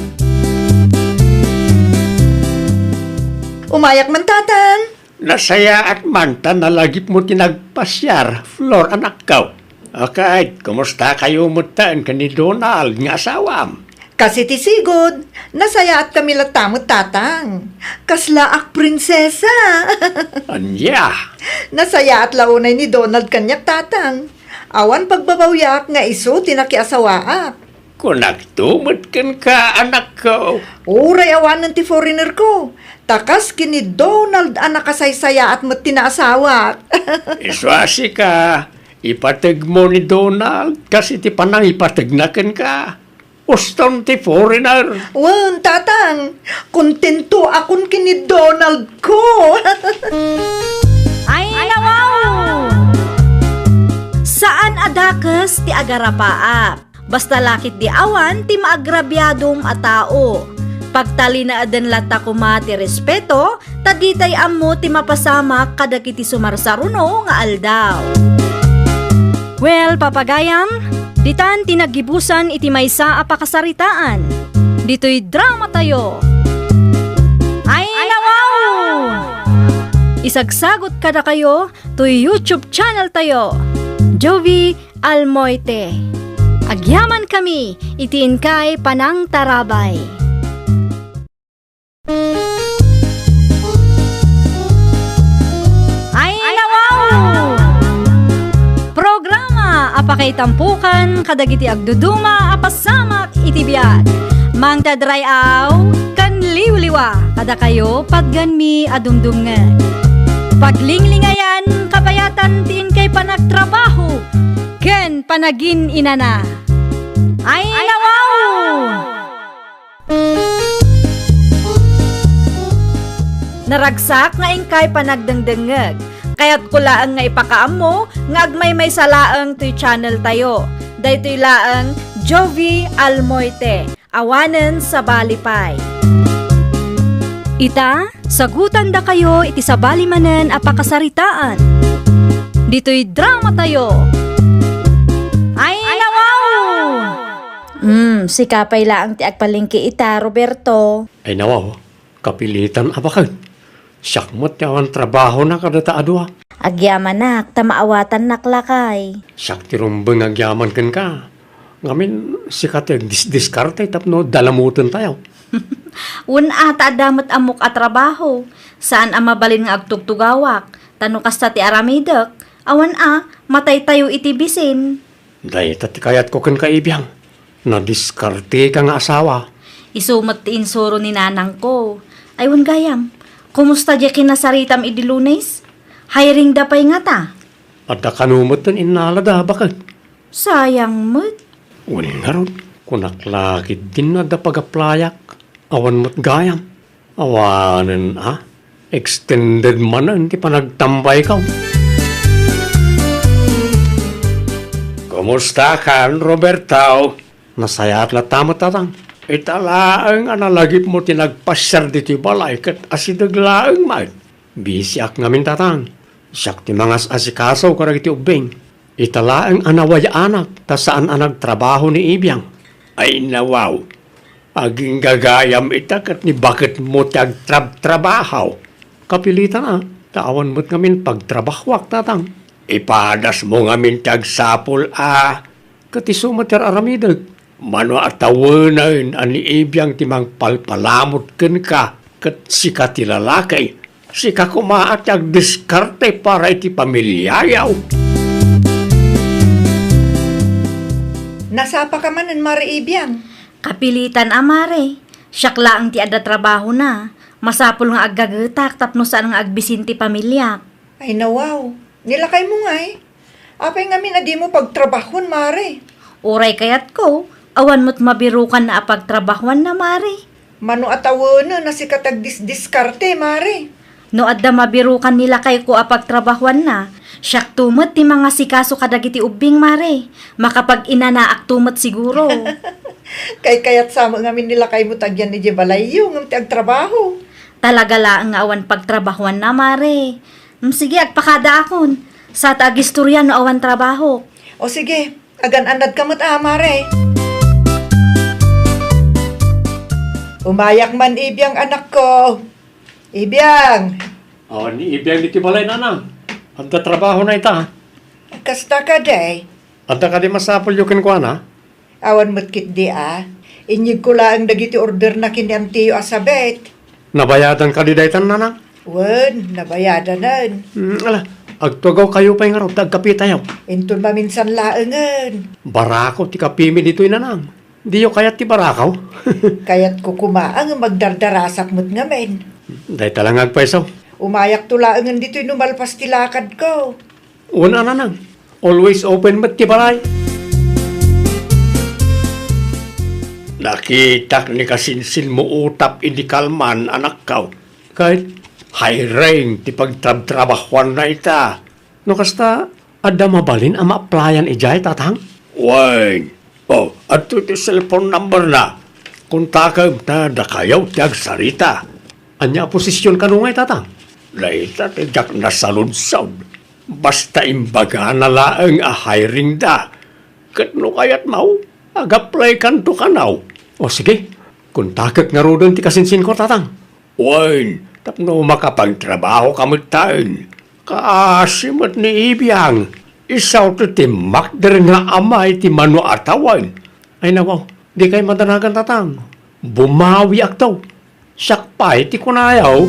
Umayak man, Tatang. Nasayaat man ta nalagipmo ti nagpasiar, Flor, anakko. Ket, kumustakayo metten ken ni Donald nga asawam? Kas iti sigud, nasayaatkami latta met, Tatang. Kaslaak prinsesa. Ania? Nasayaat la unay ni Donald kaniak, Tatang. Awan pagbabawiak nga isu ti nakiasawaak. Kunakto met kenka, anakko. Uray awanen ti foreigner ko, ta kas ken ni Donald a nakasaysayaat met ti naasawak. Isu a sika, ipategmo ni Donald kas iti panangipategna kenka. Uston ti foreigner. Wen, Tatang, kontentoakon ken ni Donald ko. Ay, nawaw! Saan a dakes ti agarapaap. Basta la ketdi awan ti maagrabiadom a tao. Pagtalinaeden latta koma ti respeto, ta ditay ammo ti mapasamak kadagiti sumarsaruno nga aldaw. Well, papagayam, ditan ti naggibusan iti maysa a pakasaritaan. Ditoy dramatayo. Ay, nawaw! Sagsagut kadakayo toy YouTube channel tayo, Jovie Almoite. Agyamankami iti inkay panangtarabay. Ay, nawaw! Programa a pakaitampukan kadagiti agduduma a pasamak iti biag. Mangted ray-aw ken liwliwa kadakayo patganmi a dumdumngeg. Paglinglingayan kabayatan ti inkay panagtrabaho ken panagin-inana. Ay, nawaw! Naragsak nga inkay panagdengdengngeg. Kayatko laeng nga ipakaammo nga agmaymaysa laeng toy channel tayo. Daytoy laeng Jovie Almoite, awanen sabali pay. Ita, sagutandakayo iti sabali manen a pakasaritaan. Ditoy drama tayo. Ay, nawaw! Hmm, sika pay laeng ti agpalengke ita, Roberto. Ay nawaw, kapilitan a baket. Siak met ti awan trabahona kadata a dua. Agyamanak, ta maawatannak lakay. Siak ti rumbeng nga agyaman kenka. Ngamin, sika ti agdisdiskarte tapno dalamuten tayo. Wen a, ta adda met ammok a trabaho. Saan a mabalin nga agtugtugawak. Ta no kasta ti aramidek, awan a, matay tayo iti bisin. Dayta ti kayatko kenka, Ibiang. Nadiskarteka nga asawa. Isu met ti insuro ni nanangko. Ay, wen gayam, kumusta diay kinasaritam idi Lunes? Hiring da pay ngata? Adda kano met ti innalada, baket. Sayang met. Wen ngarud, kunak la ketdin adda pag-applyak. Awan met gayam. Awanen a, extended manen ti panagtambayko. Kumustakan, Roberto? Nasayaat latta met, Tatang. Ita laeng a nalagipmo ti nagpasiar ditoy balay ket asideg laeng met. Bisiak ngamin, Tatang. Siak ti mangas-asikaso kadagiti ubbing. Ita laeng a nawayaanak ta saan a nagtrabaho ni Ibiang. Ay nawaw, aginggagayam ita ket ni baketmo ti agtrabtrabaho. Kapilitan a, ta awan met ngamin pagtrabahoak, Tatang. Ipadasmo ngamin ti agsapul a. Ket isu met ti ar-aramidek. Mano a tawenen a ni Ibiang ti mangpalpalamut kenka ket sika ti lalaki, sika koma ti agdiskarte para iti pamiliayo. Nasapaka manen, Mare Ibiang? Kapilitan a, Mare. Siak laeng ti adda trabahona. Masapul nga aggagetak tapno saan nga agbisin ti pamiliak. Ay, nawaw. Nilakaymo ngay? Apay ngamin a dimo pagtrabahuan, Mare? Uray kayatko, awan met mabirukanna a pagtrabahuanna, Mare. Mano a tawenen a sika ti agdisdiskarte, Mare? No adda mabirukan ni lakayko a pagtrabahuanna, siakto met ti mangasikaso kadagiti ubbing, Mare. Makapag-inanaakto met siguro. Kaykayatsa met ngamin ni lakaymo ti agyan idiay balayyo ngem ti agtrabaho. Talaga laeng nga awan pagtrabahuanna, Mare. Mm, sige, agpakadaakon. Sa ta agistoria no awan trabaho. O sige, agan-annadka met a, Mare. Umayak man, Ibiang, anakko. Ibiang! O, ni Ibiang ditoy balay, Nanang. Adda trabahona ita. Kasta kadi? Adda kadi masapulyo kenkuana? Awan met ketdi a. Inyegko laeng dagiti orderna ken ni antiyo a sabet. Nabayadan kadi daytan, Nanang? Wen, nabayadanen. Mm, ala, agtugawkayo pay ngarud ta agkapitayo. Inton maminsan laengen. Barako ti kapimi ditoy, Nanang. Diyo kayat ti barako? Kayatko koma a ngem agdardarasak met ngamin. Dayta la nga agpayso. Umayakto laengen ditoy no malpas ti lakadko. Wen a, Nanang, always open met ti balay. Nakitak ni kasinsinmo utap idi kalman, anakko. Ket hiring ti pagtrabtrabahuanna ita. No kasta, adda mabalin a ma-applyan idiay, Tatang? Wen. O, adtoy ti cellphone number na. Kontakem ta dakayo ti agsarita. Ania a posision kano ngay, Tatang? Dayta ti diak nasaludsod. Basta imbagana laeng a hiring da. Ket no kayatmo, ag-apply kanto kano. O sige, kontakek ngaruden ti kasinsinko, Tatang. Wen, Tapno makapagtrabaho ka metten. Kaasi met ni Ibiang, isawto ti makder nga ama iti mano a tawen. Ay nawaw, dikay madanagan, Tatang. Bumawiakto. Siak pay ti kunayo.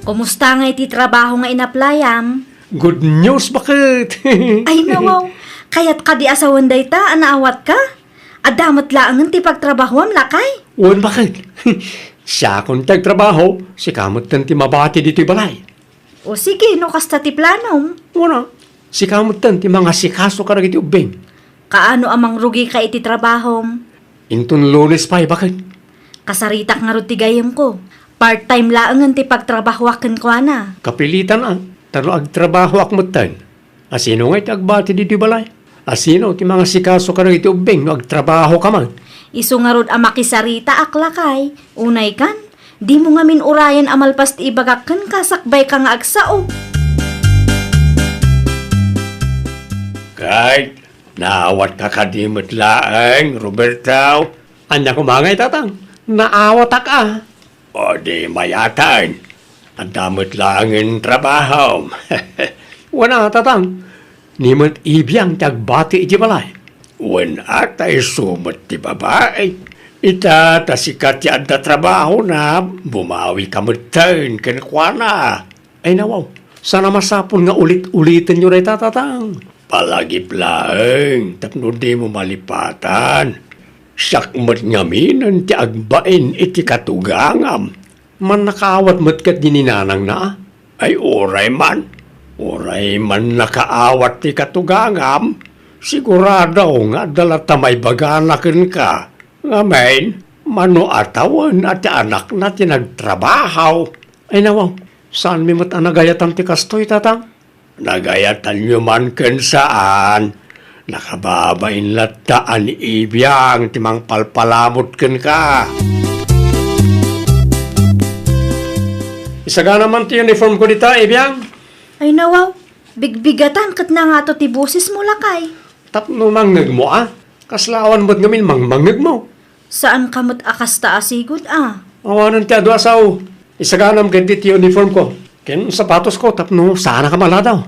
Kumusta ngay ti trabaho nga inaplayam? Good news, baket? Ay nawaw, kayat kadi a sawen dayta a naawatka? Adda met laengen ti pagtrabahoam, lakay? Wen, baket. Siakon ti agtrabaho, sika metten ti mabati ditoy balay. O sige, no kasta ti planom. Wen a, sika metten ti mangasikaso kadagiti ubbing. Kaano a mangrugika iti trabahom? Inton Lunes pay, baket. Kasaritak ngarud ti gayyemko. Part-time laengen ti pagtrabahoak kenkuana. Kapilitan a, ta no agtrabahoak metten, asino ngay ti agbati ditoy balay? Asino ti mangasikaso kadagiti ubbing no agtrabahoka man? Isu ngarud a makisaritaak, lakay. Unay kan, dimo ngamin urayen a malpas ti ibagak kenka sakbay ka nga agsao. Kay, naawatka kadi met laeng, Roberto? Ania koma ngay, Tatang? Naawatak a. O di mayatan, adda met laengen trabahom. Wen a, Tatang. Ni met Ibiang ti agbati iti balay. Wen a, ta isu met ti babai. Ita, ta sika ti adda trabahona, bumawika metten kenkuana. Ay nawaw, saan a masapul nga ulit-ulitenyo dayta, Tatang. Palagip laeng tapno dimo malipatan. Siak met ngaminen ti agbain iti katugangam. Mannakaawat met ketdi ni nanangna? Ay, uray man. Uray mannakaawat ti katugangam, sigurado nga adda latta maibagana kenka. Ngamin, mano a tawen a ti anakna ti nagtrabaho? Ay nawaw, saanmi met a nagayatan ti kastoy, Tatang? Nagayatanyo man ken saan, nakababain latta a ni Ibiang ti mangpalpalamut kenka. Isagana man ti uniform ko dita, Ibiang. Ay nawaw, bigbigatan ket nangato ti bosesmo, lakay. Tapno mangngegmo a, kasla awan met ngamin mangmangngegmo. Saanka met a kasta a sigud a. Awanen ti adu a sao. Isaganam ketdi ti uniform ko ken sapatos ko tapno saanak a maladaw.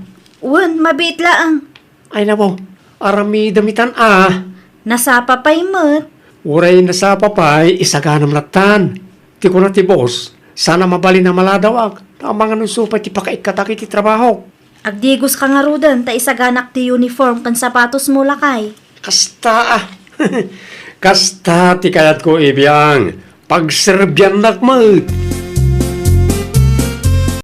Wen, mabiit laeng. Ay napo, aramidem itan a. Nasapa pay met. Uray nasapa pay, isaganam lattan. Ti kuna ti boss, saan a mabalin a maladawak. Ta amangan isu pay ti pakaikkatak iti trabahok. Agdigoska ngaruden ta isaganak ti uniform ken sapatosmo, lakay. Kasta a. Kasta ti kayatko, Ibiang. Pagserbiannak met.